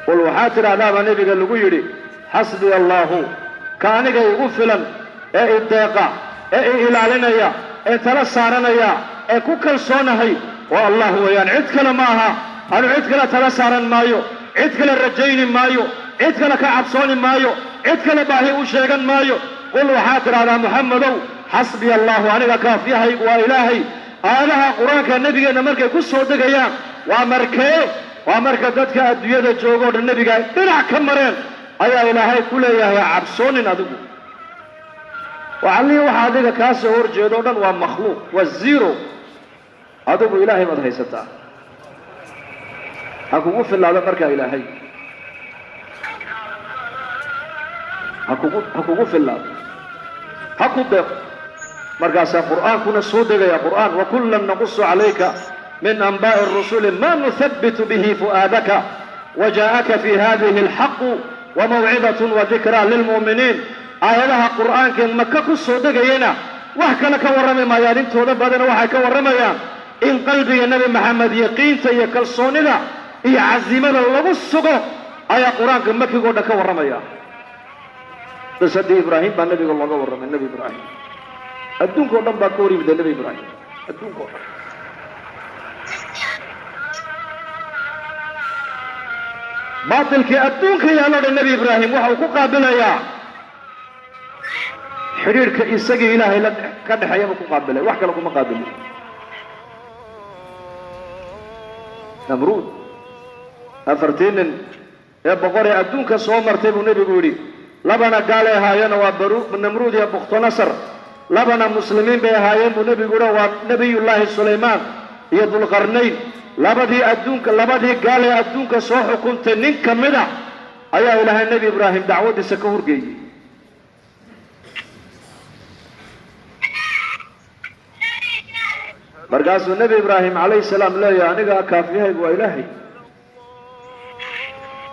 Qul, waxaad tidhaahdaabaa nebiga lagu yidhi, xasbiya allaahu, ka aniga igu filan ee i deeqa ee i ilaalinaya ee tala saaranaya ee ku kalsoonahay waa Allah weeyaan, cid kale ma aha. Anu cid kale tala saaran maayo, cid kale rajayni maayo, cid kale ka cabsooni maayo, cid kale baahi u sheegan maayo. Qul, waxaad tidhahdaa Muxamedow, xasbiya allahu, aniga kaafiyahaygu waa Ilaahay. Aayadaha Qur-aanka nebigeenna markay ku soo degayaan waa markee? Waa marka dadka adduunyada jooga o dhan nebiga ay dhinac ka mareen ayaa Ilaahay ku leeyahay, cabsoonin adigu. Waxallihii waxa adiga kaa soo hor jeedo o dhan waa makhluuq, waa zero. Adigu Ilaahay baad haysataa, ha kugu fillaado. Markaa Ilaahay ha kugu fillaado, ha ku deeqo. Markaasaa Qur'aankuna soo degaya Qur'aan: wakullan naqusu calayka min anbaa'i arusuli ma nuhabbitu bihi fu'aadaka wajaa'aka fi hadihi alxaqu wamawcidatun wadikraa lilmu'miniin. Aayadaha Qur'aanka Maka ku soo degayana wax kale ka warrami maayaan, intooda badana waxay ka warramayaan in qalbiga Nebi Maxamed yaqiinta iyo kalsoonida iyo casiimada lagu sugo ayaa Qur-aanka makigoo dhan ka warramaya. Qisadii Ibraahim baa nebiga looga warramay. Nebi Ibraahim adduunka o dhan baa ka hor yimida. Nebi Ibraahim adduunka o dhan baatilkii adduunka yaallo dhan Nebi Ibraahim waxa uu ku qaabilayaa xidhiidhka isagii Ilaahay la ka dhexeeya buu ku qaabilay, wax kale kuma qaabilin. Namruud, afartii nin ee boqoree adduunka soo martay buu nebigu yidhi, labana gaalay ahaayeenoo waa baru Namruud iyo Bukhtonasar, labana muslimiin bay ahaayeen buu nebigu yidhi, waa Nebiyullaahi Sulaymaan iyo Dulqarnayn. Labadii adduunka, labadii gaalee adduunka soo xukuntay nin ka mida ayaa Ilaahay Nebi Ibraahim dacwaddiisa ka horgeeyey. Markaasuu Nebi Ibraahim calayhi salaam leeyahay, aniga kaafiyahaygu waa Ilaahay.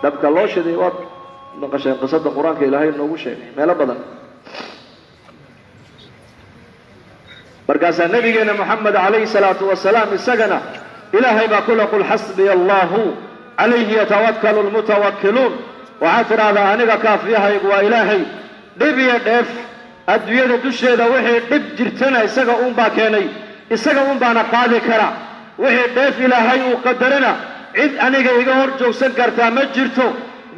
Dabka loo shiday waad maqasheen, qisada Qur-aanka Ilaahay noogu sheegay meelo badan. Markaasaa nabigeena Moxamed calayhi salaatu wasalaam isagana Ilaahay baa kula, qul xasbiya allahu calayhi yatawakkalu lmutawakkiluun. Waxaad tidhaahdaa, aniga kaafiyahaygu waa Ilaahay. Dhib iyo dheef adduunyada dusheeda wixii dhib jirtana isaga uunbaa keenay, isaga un baana qaadi kara. Wixii dheef Ilaahay uu qadarana cid aniga iga hor joogsan kartaa ma jirto.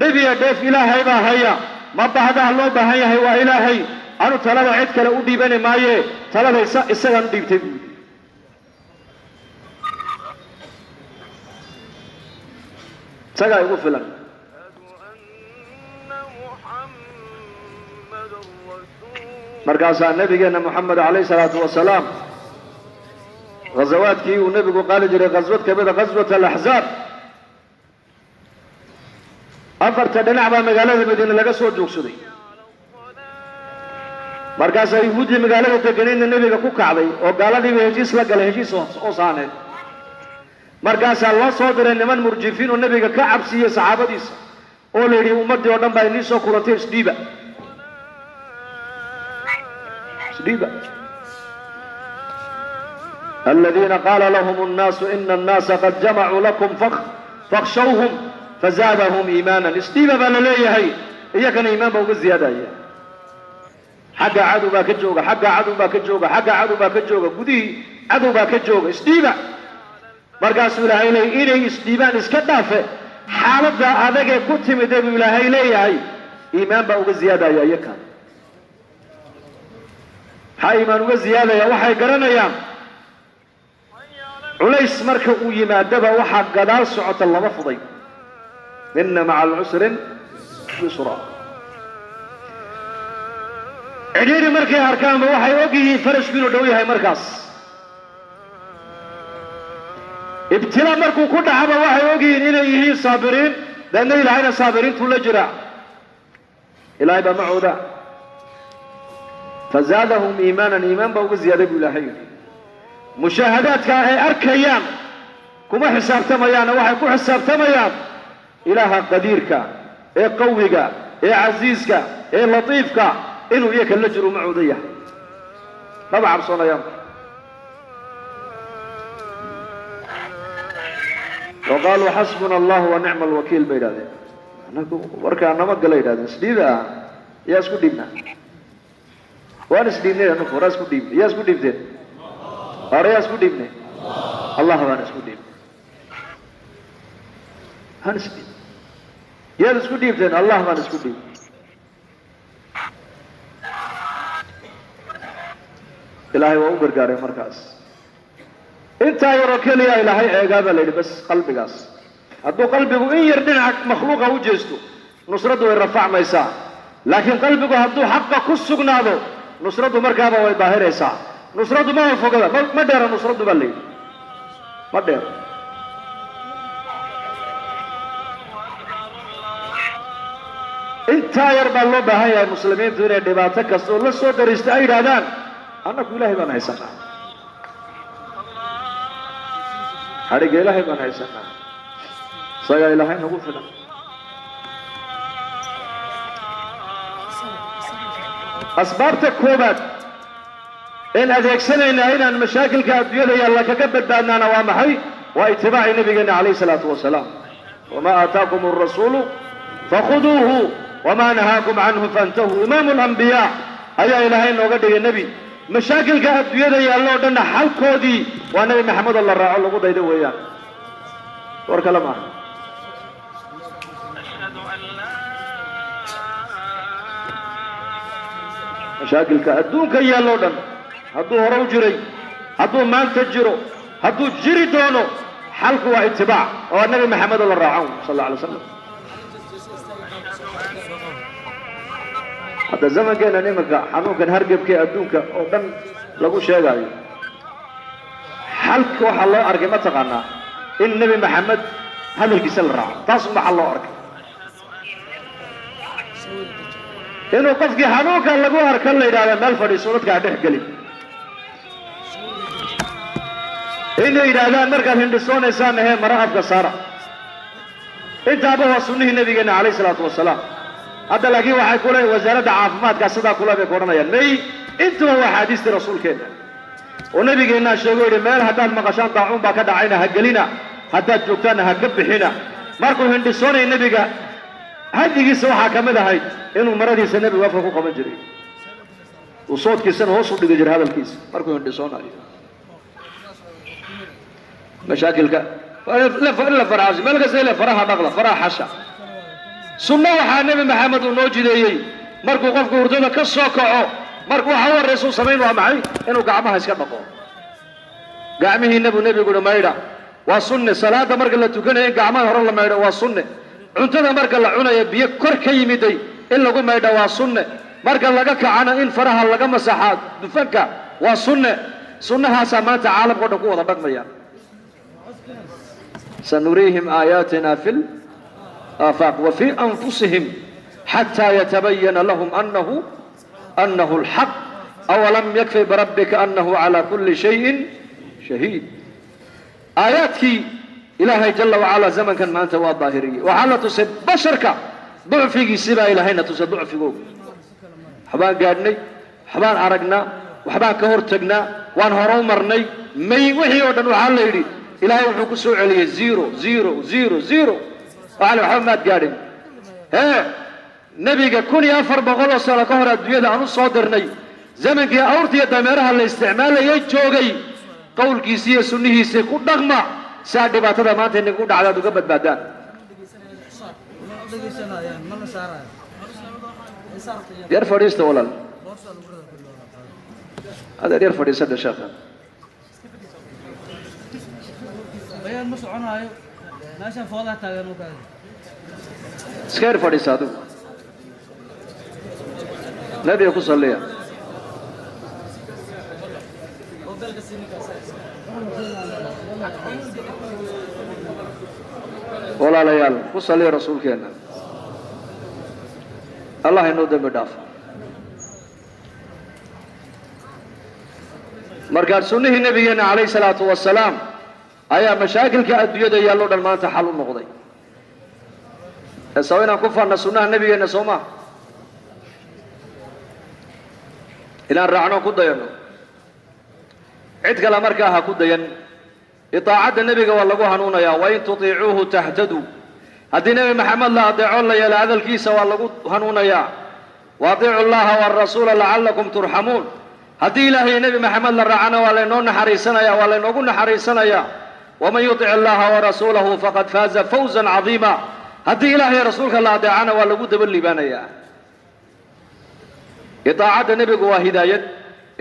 Dhib iyo dheef Ilaahay baa haya. Ma bahdaha loo baahan yahay waa Ilaahay. Anu talada cid kale u dhiibani maaye, talada isagaan u dhiibtay buu yidhi. Isagaa igu filan. Markaasaa nabigeenna Moxamed calayhi salaatu wasalaam ghazawaadkii uu nebigu qaali jiray ghaswad ka mida, ghaswat alaxzaab, afarta dhinac baa magaalada Madiine laga soo joogsaday. Markaasaa yuhuuddii magaalada deganeydna nebiga ku kacday oo gaaladiiba heshiis la galay, heshiis oo saaneed. Markaasaa loo soo diray niman murjifiin oo nebiga ka cabsiiyey saxaabadiisa, oo la yidhi, ummaddii oo dhan baa inii soo kulantay, isdhiiba, isdhiiba. Aladiina qaala lahum annaasu ina annaasa qad jamacuu lakum fakhshawhum fazaadahum iimaanan. Isdhiiba baa la leeyahay, iyakana iimaan baa uga ziyaadaya. Xagga cadow baa ka jooga, xagga cadow baa ka jooga, xagga cadow baa ka jooga, gudihii cadow baa ka jooga, isdhiiba. Markaasuu Ilaahay leeyay inay isdhiibaan iska dhaafe, xaaladda adagee ku timide buu Ilaahay leeyahay. Iimaan baa uga ziyaadaya iyaka. Maxaa iimaan uga ziyaadaya? Waxay garanayaan culays marka uu yimaadaba waxaa gadaal socota lama fuday. Inna maca alcusrin yusra. Cidhiiri markay arkaanba waxay og yihiin farashku inuu dhow yahay. Markaas ibtilaa markuu ku dhacaba waxay og yihiin inay yihiin saabiriin, deedna Ilaahayna saabiriintuu la jiraa, Ilaahay baa macooda. Fazaadahum iimaanan, iimaan baa uga ziyaaday buu Ilaahay yidhi. Mushaahadaadka ay arkayaan kuma xisaabtamayaana, waxay ku xisaabtamayaan Ilaaha qadiirka ee qawiga ee casiiska ee latiifka inuu iyaka la jiro, macooda yahay, maba cabsoonayaan. Wa qaaluu xasbuna allahu wa nicma alwakiil bay yidhahdeen. Anagu warkaa nama gala yidhahdeen, isdhiiba ah, yaa isku dhiibna? Waan isdhiibnay anagu, horaa isku dhiibnay. Yaa isku dhiibteen? Hore yaa isku dhiibnay? Allah baan isku dhiibnay, waan isdhiibnay. Yaad isku dhiibteen? Allah baan isku dhiibnay. Ilaahay waa u gargaaray markaas. Intaa yaroo keliya Ilaahay eegaa baa la yidhi, bas qalbigaas hadduu qalbigu in yar dhinaca makhluuqa u jeesto, nusraddu way rafacmaysaa, laakiin qalbigu hadduu xaqa ku sugnaado, nusraddu markaaba way daahiraysaa. Nusraddu ma fogada, ma dheera nusraddu baa la yidhi, ma dheero. Intaa yar baa loo baahan yahay muslimiintu inay dhibaato kasta oo la soo daristo ay yidhahdaan, annaku Ilaahay baan haysanaa, xadhigga Ilaahay baan haysanaa, isagaa Ilaahay nagu filan. Asbaabta koobaad een adeegsanaynaa inaan mashaakilka adduunyada yaalla kaga badbaadnaana waa maxay? Waa itibaaci nabigeena calayhi salaatu wasalaam. Wamaa aataakum alrasuulu fakhuduuhu wamaa nahaakum canhu fantahuu. Imaamu alambiyaa ayaa Ilaahay nooga dhigay nebi. Mashaakilka adduunyada yaalla oo dhanna xalkoodii waa Nebi Maxamed oo la raaco, lagu daydo weeyaan, war kale maaha. Mashaakilka adduunka yaalloo dhan, hadduu hore u jiray, hadduu maanta jiro, hadduu jiri doono, xalku waa itibaac oo Nebi Maxamed oo la raaco sal alla alay slam. Hadda zamankeenan iminka xanuunkan hargebkee adduunka oo dhan lagu sheegaayo, xalka waxaa loo arkay ma taqaanaa? In Nebi Maxamed hadalkiisa la raaco, taas unba xal loo arkay. Inuu qofkii xanuunka lagu arka la yidhahda meel fadhiiso, dadka ha dhex gelin. Inay yidhaahdaan markaad hindhisoonaysaan ahee mara afka saara. Intaaba waa sunnihii nabigeenna calayh isalaatu wasalaam. Hadda laakiin waxay ku leeyihin wasaaradda caafimaadkaa sidaa kule bay ku odhanayaan. May, intuba waa axaadiistii rasuulkeenna oo nabigeennaa sheego yidhi, meel haddaad maqashaan daacuun baa ka dhacayna ha gelina, haddaad joogtaanna ha ka bixina. Markuu hindhisoonaya nebiga hadyigiisa waxaa ka mid ahayd inuu maradiisa nebigu afka ku qaban jiray, uu soodkiisana hoos u dhigi jiray hadalkiisa markuu hindhisoonayo. Mashaakilka in la farxaasho meel kasta ila faraha dhaqda, faraha xasha. Sunno waxaa Nebi Maxamed uu noo jideeyey, markuu qofku hurdada ka soo kaco, marka waxa u horraysa uu samayn waa maxay? Inuu gacmaha iska dhaqo. Gacmihiina buu nebigu uhi maydha, waa sunne. Salaadda marka la tukanayo in gacmaha hore la maydho waa sunne. Cuntada marka la cunayo biyo kor ka yimiday in lagu maydho waa sunne. Marka laga kacana in faraha laga masaxaa dufanka waa sunne. Sunnahaasaa maanta caalamka o dhan ku wada dhaqmaya. Sanuriihim aayaatina fi laafaaq wa fii anfusihim xataa yatabayana lahum anahu alxaq, awalam yakfi birabbika anahu calaa kulli shayin shahiid. Aayaadkii Ilaahay jala wacalaa zamankan maanta waa daahiriyey. Waxaa la tusay basharka ducfigiisi baa Ilaahayna tusay ducfigooga. Waxbaan gaadhnay, waxbaan aragnaa, waxbaan ka hor tagnaa, waan hore u marnay, may wixii oo dhan waxaa la yidhi Ilaahay wuxuu ku soo celiyey zero zero zero zero. Waxaa la waxba maad gaadhin. Hee, nebiga 1400 oo sano ka hor adduunyada aan u soo dirnay, zamankii awrta iyo dameeraha la isticmaalayay joogay, qowlkiisii iyo sunnihiisii ku dhaqma si aad dhibaatada maanta inagu dhacda ad uga badbaadaan. Yar fadhiista walaal, adeer yar fadhiisada sheekha. Bayaan ma soconaayo meeshaan, foodaa taagan oo kaadi. Iska yar fadhiisa adigu. Nabiga ku salliya. Walaalayaal, ku salliya rasuulkeenna. Allah inoo dembi dhaafo. Markaa sunnihii nabigeenna calayhi salaatu wasalaam ayaa mashaakilka adduunyada yaallo dhan maanta xal u noqday. Ee saba inaan ku faanna sunnaha nabigeenna soo maha, inaan raacno, ku dayanno, cid kale markaa ha ku dayan. Itaacadda nebiga waa lagu hanuunayaa. Wain tutiicuuhu tahtaduu. Haddii Nebi Maxamed la adeeco, la yeelo hadalkiisa, waa lagu hanuunayaa. Wa atiicu llaha waarasuula lacallakum turxamuun. Haddii Ilaahay Nebi Maxamed la raacana, waa laynoo naxariisanaya, waa laynoogu naxariisanayaa. Waman yutic allaha warasuulahu faqad faaza fawzan cadiima. Haddii Ilaahay rasuulka la adeecana, waa lagu daba liibaanayaa. Itaacadda nebigu waa hidaayad,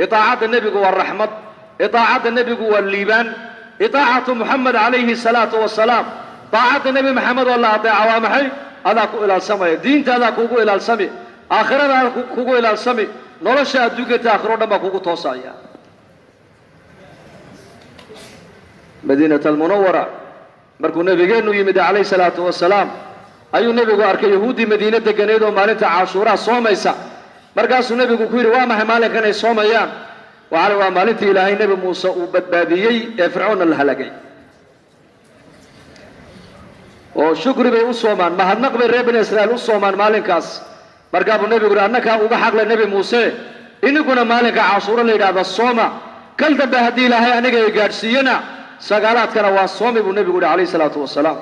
itaacadda nebigu waa raxmad, itaacadda nebigu waa liibaan. Itaacatu Muxamed calayhi salaatu wasalaam, daacadda Nebi Maxamed oo la adeeca waa maxay? Adaa ku ilaalsamaya diinta, adaa kugu ilaalsami aakhirada, adaa kugu ilaalsami nolosha adduunka ta aakhiro dhan baa kugu toosaya. Madiinat Almunawara markuu nebigeennu yimid calayhi salaatu wasalaam, ayuu nebigu arkay yahuuddii Madiine deganeyd oo maalinta Caashuuraha soomaysa. Markaasuu nebigu ku yidhi: "Waa maxay maalinkan ay soomayaan?" Waxaa waa maalintii Ilaahay Nebi Muuse uu badbaadiyey ee Fircoonna la halagay, oo shukri bay u soomaan, mahadnaq bay reer Bani Israa'iil u soomaan maalinkaas. Markaa buu nebigu yidhi: "Annakaa uga xaqle Nebi Muuse, ininkuna maalinka Cashuuro la yidhahda sooma. Kal dambe haddii Ilaahay aniga i gaadhsiiyona, sagaalaadkana waa soomi," buu nebigu yidhi calayhi salaatu wasalaam.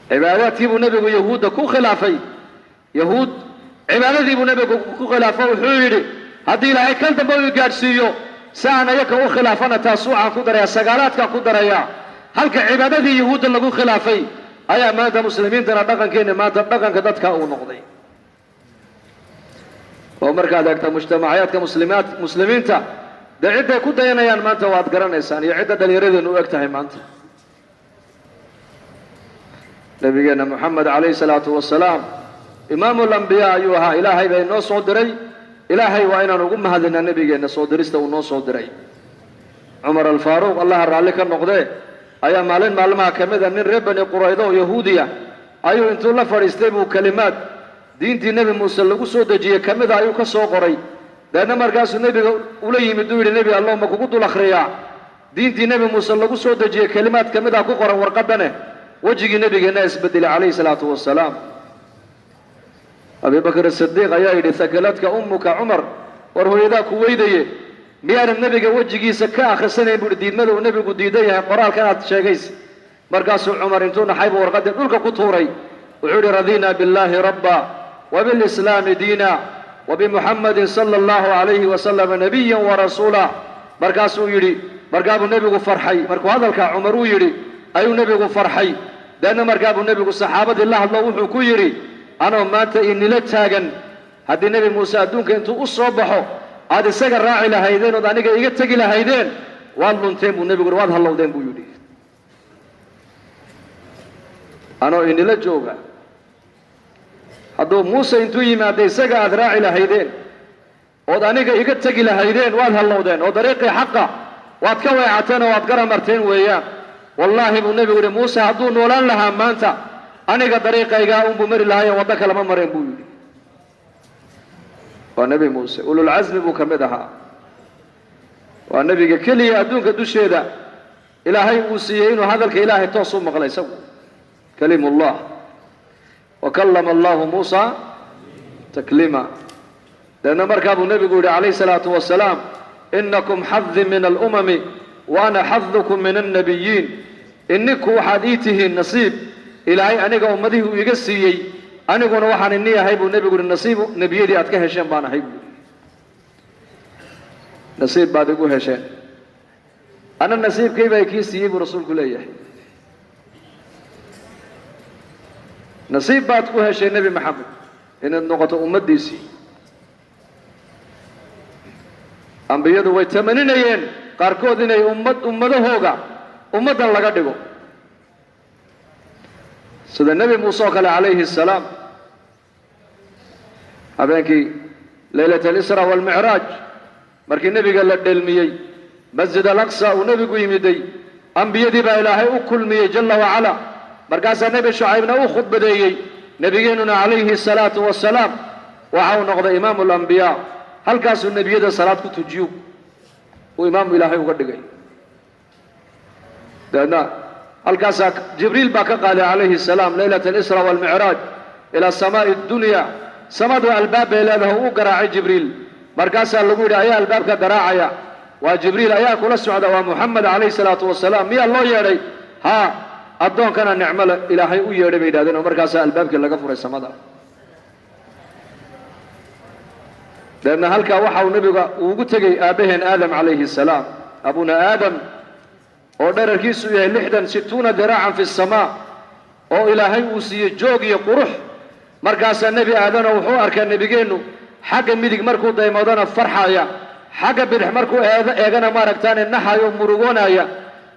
Cibaadaadkii buu nebigu yahuudda ku khilaafay. Yahuud cibaadadii buu nebigu ku khilaafo. Wuxuu yidhi: "Haddii Ilaahay kal dambe u i gaadhsiiyo, si aan ayaka u khilaafana, taasuucaan ku daraya, sagaalaadkaan ku darayaa." Halka cibaadadii yahuudda lagu khilaafay ayaa maanta muslimiintana dhaqankeenna maanta dhaqanka dadka uu noqday. Oo markaad eegta mujtamacayaadka muslimaat muslimiinta, dee cidday ku dayanayaan maanta waad garanaysaan, iyo cidda dhallinyaradeennu u eg tahay maanta. Nabigeenna Moxamed calayhi salaatu wasalaam imaamulambiyaa ayuu ahaa. Ilaahay baa inoo soo diray. Ilaahay waa inaan ugu mahadinaa nebigeenna soo dirista uu noo soo diray. Cumar Alfaaruuq, Allaha raalli ka noqdee, ayaa maalin maalmaha ka mida nin reer Bani Quraydo oo yahuudiya ayuu intuu la fadhiistay buu kelimaad diintii Nebi Muuse lagu soo dejiyey ka mida ayuu ka soo qoray. Deedna markaasuu nebiga ula yimid, uu yidhi: "Nebi Allow, ma kugu dul akhriyaa diintii Nebi Muuse lagu soo dejiyey kelimaad ka mid a ku qoran warqaddane?" Wejigii nebigeenna isbedelay calayhi salaatu wasalaam. Abibakr Asidiiq ayaa yidhi: "Hakaladka ummuka Cumar, war hooyadaa ku weydaye, miyaanad nebiga wejigiisa ka akhrisanayn?" buuhi, "diidmada uu nebigu diidan yahay qoraalkan aad sheegaysa?" Markaasuu Cumar intuu naxay buu warqaddii dhulka ku tuuray. Wuxuu yidhi: "Radiina billaahi rabba, wabilislaami diina, wabimuxammadin sala allahu calayhi wasalam nabiyan warasuula." Markaasuu yidhi, markaabuu nebigu farxay. Markuu hadalkaa Cumar uu yidhi ayuu nebigu farxay. Deedna markaabuu nebigu saxaabadii la hadlo, wuxuu ku yidhi: "Anoo maanta inila taagan, haddii Nebi Muuse adduunka intuu u soo baxo aad isaga raaci lahaydeen ood aniga iga tegi lahaydeen, waad lunteen," buu nebigu yidhi, "waad hallowdeen," buu yidhi. "Anoo inila jooga, hadduu Muuse intuu yimaada isaga aad raaci lahaydeen ood aniga iga tegi lahaydeen, waad hallowdeen oo dariiqii xaqa waad ka weecateen oo waad garamarteen weeyaan. Wallaahi," buu nebigu yidhi, "Muuse hadduu noolaan lahaa maanta, aniga dariiqaygaa unbuu mari lahaayo, waddo kalema mareen," buu yidhi. Waa Nebi Muuse, ululcasmi buu ka mid ahaa. Waa nebiga keliya adduunka dusheeda Ilaahay uu siiyey inuu hadalka Ilaahay toos u maqlay isagu, kaliimullah. Wa kallama allahu Muusa takliima. Deedna markaa buu nebigu yidhi calayhi salaatu wasalaam: "Inakum xadi min alumami wa ana xadukum min annabiyiin." Ininku waxaad ii tihiin nasiib Ilaahay aniga ummadihii uu iga siiyey, aniguna waxaan ini ahay, buu nebigu yihi, nasiib nebiyadii aad ka hesheen baan ahay, buu yidhi. Nasiib baad igu hesheen, ana nasiibkay baa kii siiyey, buu rasuulku leeyahay. Nasiib baad ku hesheen Nebi Maxamed. Inaad noqoto ummaddiisii. Ambiyadu way tamaninayeen qaarkood inay ummad ummadahooga ummaddan laga dhigo, sida Nebi Muuse oo kale calayhi asalaam. Habeenkii leylat alisra waalmicraaj, markii nebiga la dheelmiyey, Masjid Alaqsa uu nebigu yimiday, ambiyadii baa Ilaahay u kulmiyey jalla wacala. Markaasaa Nebi Shucaybna u khudbadeeyey. Nebigeennuna calayhi asalaatu wasalaam waxa uu noqday imaamu alambiyaa. Halkaasuu nebiyada salaad ku tujiyo, uu imaamu Ilaahay uga dhigay. Dabeedna halkaasaa Jibriil baa ka qaaday calayhi asalaam leylat alisra waalmicraaj ilaa samaa'i addunya. Samadu albaab bay leedahay, u garaacay Jibriil. Markaasaa lagu yidhi: "Ayaa albaabka garaacaya?" "Waa Jibriil." "Ayaa kula socda?" "Waa Muxamed calayhi salaatu wasalaam." "Miyaa loo yeedhay?" "Haa, addoonkana nicmole Ilaahay u yeedhay," bay yidhahdeen. Oo markaasaa albaabkii laga furay samada. Dabeedna halkaa waxa uu nebiga ugu tegey aabbaheen Aadam calayhi salaam, abuna Aadam, oo dherarkiisu yahay 60 60 diraacan fi samaa, oo Ilaahay uu siiyey joog iyo qurux. Markaasaa Nebi Aadano wuxuu arkaa nebigeennu xagga midig markuu daymoodana farxaya, xagga bidix markuu eegana maaragtaane naxayo, murugoonaya.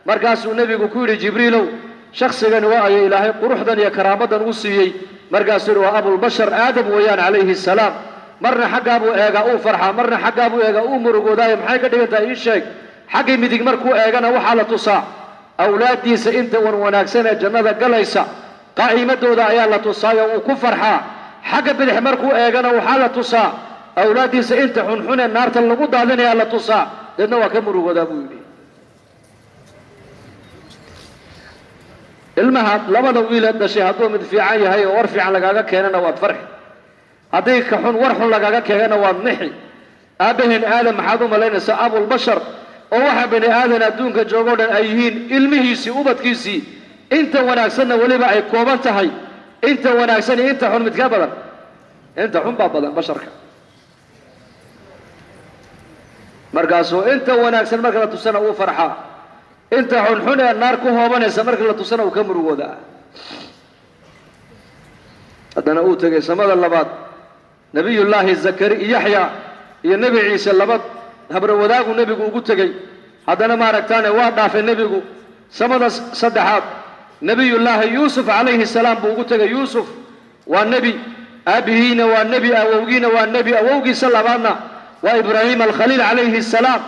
Markaasuu nebigu ku yidhi: "Jibriilow, shaksigani waa ayo Ilaahay quruxdan iyo karaamadan u siiyey?" Markaasuu yidhi: "Waa Abulbashar Aadam weeyaan calayhi salaam. Marna xaggaa buu eegaa uu farxaa, marna xaggaa buu eegaa uu murugoodaayo. Maxay ka dhigan tahay? Ii sheeg." Xaggii midig markuu eegana waxaa la tusaa awlaaddiisa inta wan wanaagsan ee jannada galaysa, qaa'imadooda ayaa la tusaayo, uu ku farxaa. Xagga bidix markuu eegana waxaa la tusaa awlaaddiisa inta xunxun ee naarta lagu daadinayaa la tusaa, deedna waa ka murugoodaa, buu yidhi. Ilmaha labada wiileed dhashay hadduu mid fiican yahay oo war fiican lagaaga keenana, waad farxi. Haddii ka xun war xun lagaaga keenana, waad nixi. Aabbaheen Aadam maxaad u malaynaysaa, abulbashar, oo waxa bani aadan adduunka joogoo dhan ay yihiin ilmihiisii, ubadkiisii, inta wanaagsanna weliba ay kooban tahay? Inta wanaagsan iyo inta xun midkaa badan? Inta xun baa badan basharka. Markaasuu inta wanaagsan marka la tusana uu farxaa, inta xunxun ee naar ku hoobanaysa marka la tusana uu ka murugoodaa. Haddana uu tegey samada labaad, Nebiyullaahi Zakari, Yaxya iyo Nebi Ciise, laba habro wadaagu nebigu ugu tegey. Haddana maaragtaane waa dhaafay nebigu. Samada saddexaad Nebiyullaahi Yuusuf calayhi salaam buu ugu tegay. Yuusuf waa nebi, aabbihiina waa nebi, awowgiina waa nebi, awowgiisa labaadna waa Ibraahim alkhaliil calayhi salaam.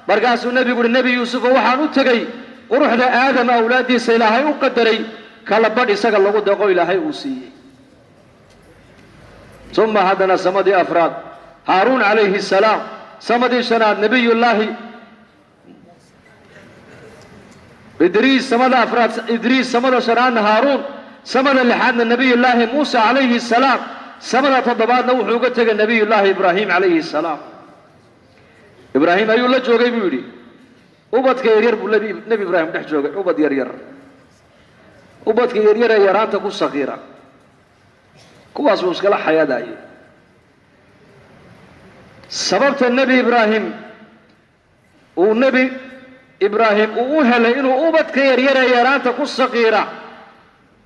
Markaasuu nebigu uhi: "Nebi Yuusufo waxaan u tegey quruxda Aadam awlaaddiisa Ilaahay u qadaray kala badh isaga lagu deqo Ilaahay uu siiyey." Uma haddana samadii afraad Haaruun calayhi salaam. Samadii shanaad Nebiyullaahi Idriis. Samada afraad Idriis, samada shanaadna Haaruun, samada lixaadna Nebiyullaahi Muusa calayhi salaam, samada toddobaadna wuxuu uga tegay Nebiyullaahi Ibraahim calayhi salaam. Ibraahim ayuu la joogay, buu yidhi. Ubadka yaryar buu Nebi Ibraahim dhex joogay, ubad yaryar, ubadka yaryar ee yaraanta ku sakiira, kuwaas buu iskala xayaadaayey. Sababta Nebi Ibraahim uu Nebi Ibraahim uu u helay inuu ubadka yaryaree yaraanta ku sakiira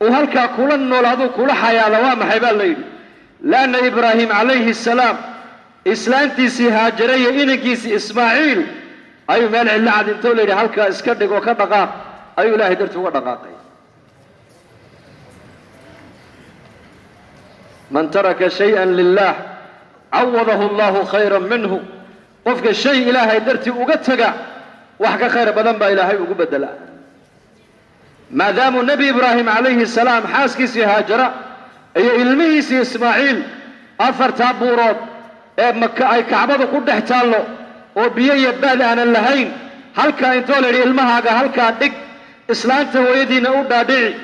uu halkaa kula noolaaduu kula xayaada waa maxay, baa la yidhi? Lianna Ibraahim calayhi salaam islaantiisii Haajare iyo inankiisii Ismaaciil ayuu meel cidlo cad intoo la yidhi halkaa iska dhig oo ka dhaqaaq, ayuu Ilaahay dartii uga dhaqaaqay. Man taraka shay-an lilah cawadahu allahu khayran minhu. Qofka shay Ilaahay dartii uga tega, wax ka khayr badan baa Ilaahay ugu beddelaa. Maadaamuu Nebi Ibraahim calayhi salaam xaaskiisii Haajara iyo ilmihiisii Ismaaciil afartaa buurood ee Maka ay Kacbadu ku dhex taallo oo biyo iyo baad aanan lahayn, halkaa intoo la yidhi ilmahaaga halkaa dhig, islaanta hooyadiinna u dhaadhici,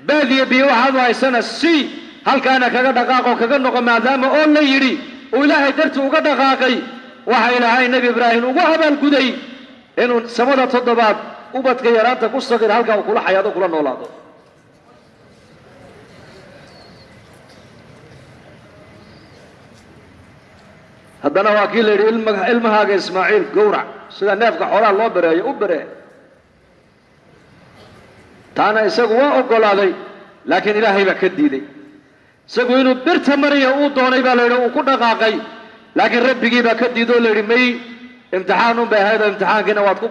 baad iyo biyo waxaad u haysana sii, halkaana kaga dhaqaaqoo kaga noqo, maadaama oo la yidhi uu Ilaahay dartii uga dhaqaaqay, waxa Ilaahay Nebi Ibraahim ugu abaalguday inuu samada toddobaad ubadka yaraanta ku saqiir halkaa uu kula xayaado, kula noolaado. Haddana waa kii la yidhi ilmahaaga Ismaaciil gowrac, sida neefka xoolaha loo bereeyo u beree. Taana isagu waa oggolaaday, laakiin Ilaahay baa ka diiday. Isagu inuu birta mariya uu doonay baa la yidhi, uu ku dhaqaaqay, laakiin rabbigii baa ka diidoo la yidhi may, imtixaan un bay ahayd oo imtixaankiina waad ku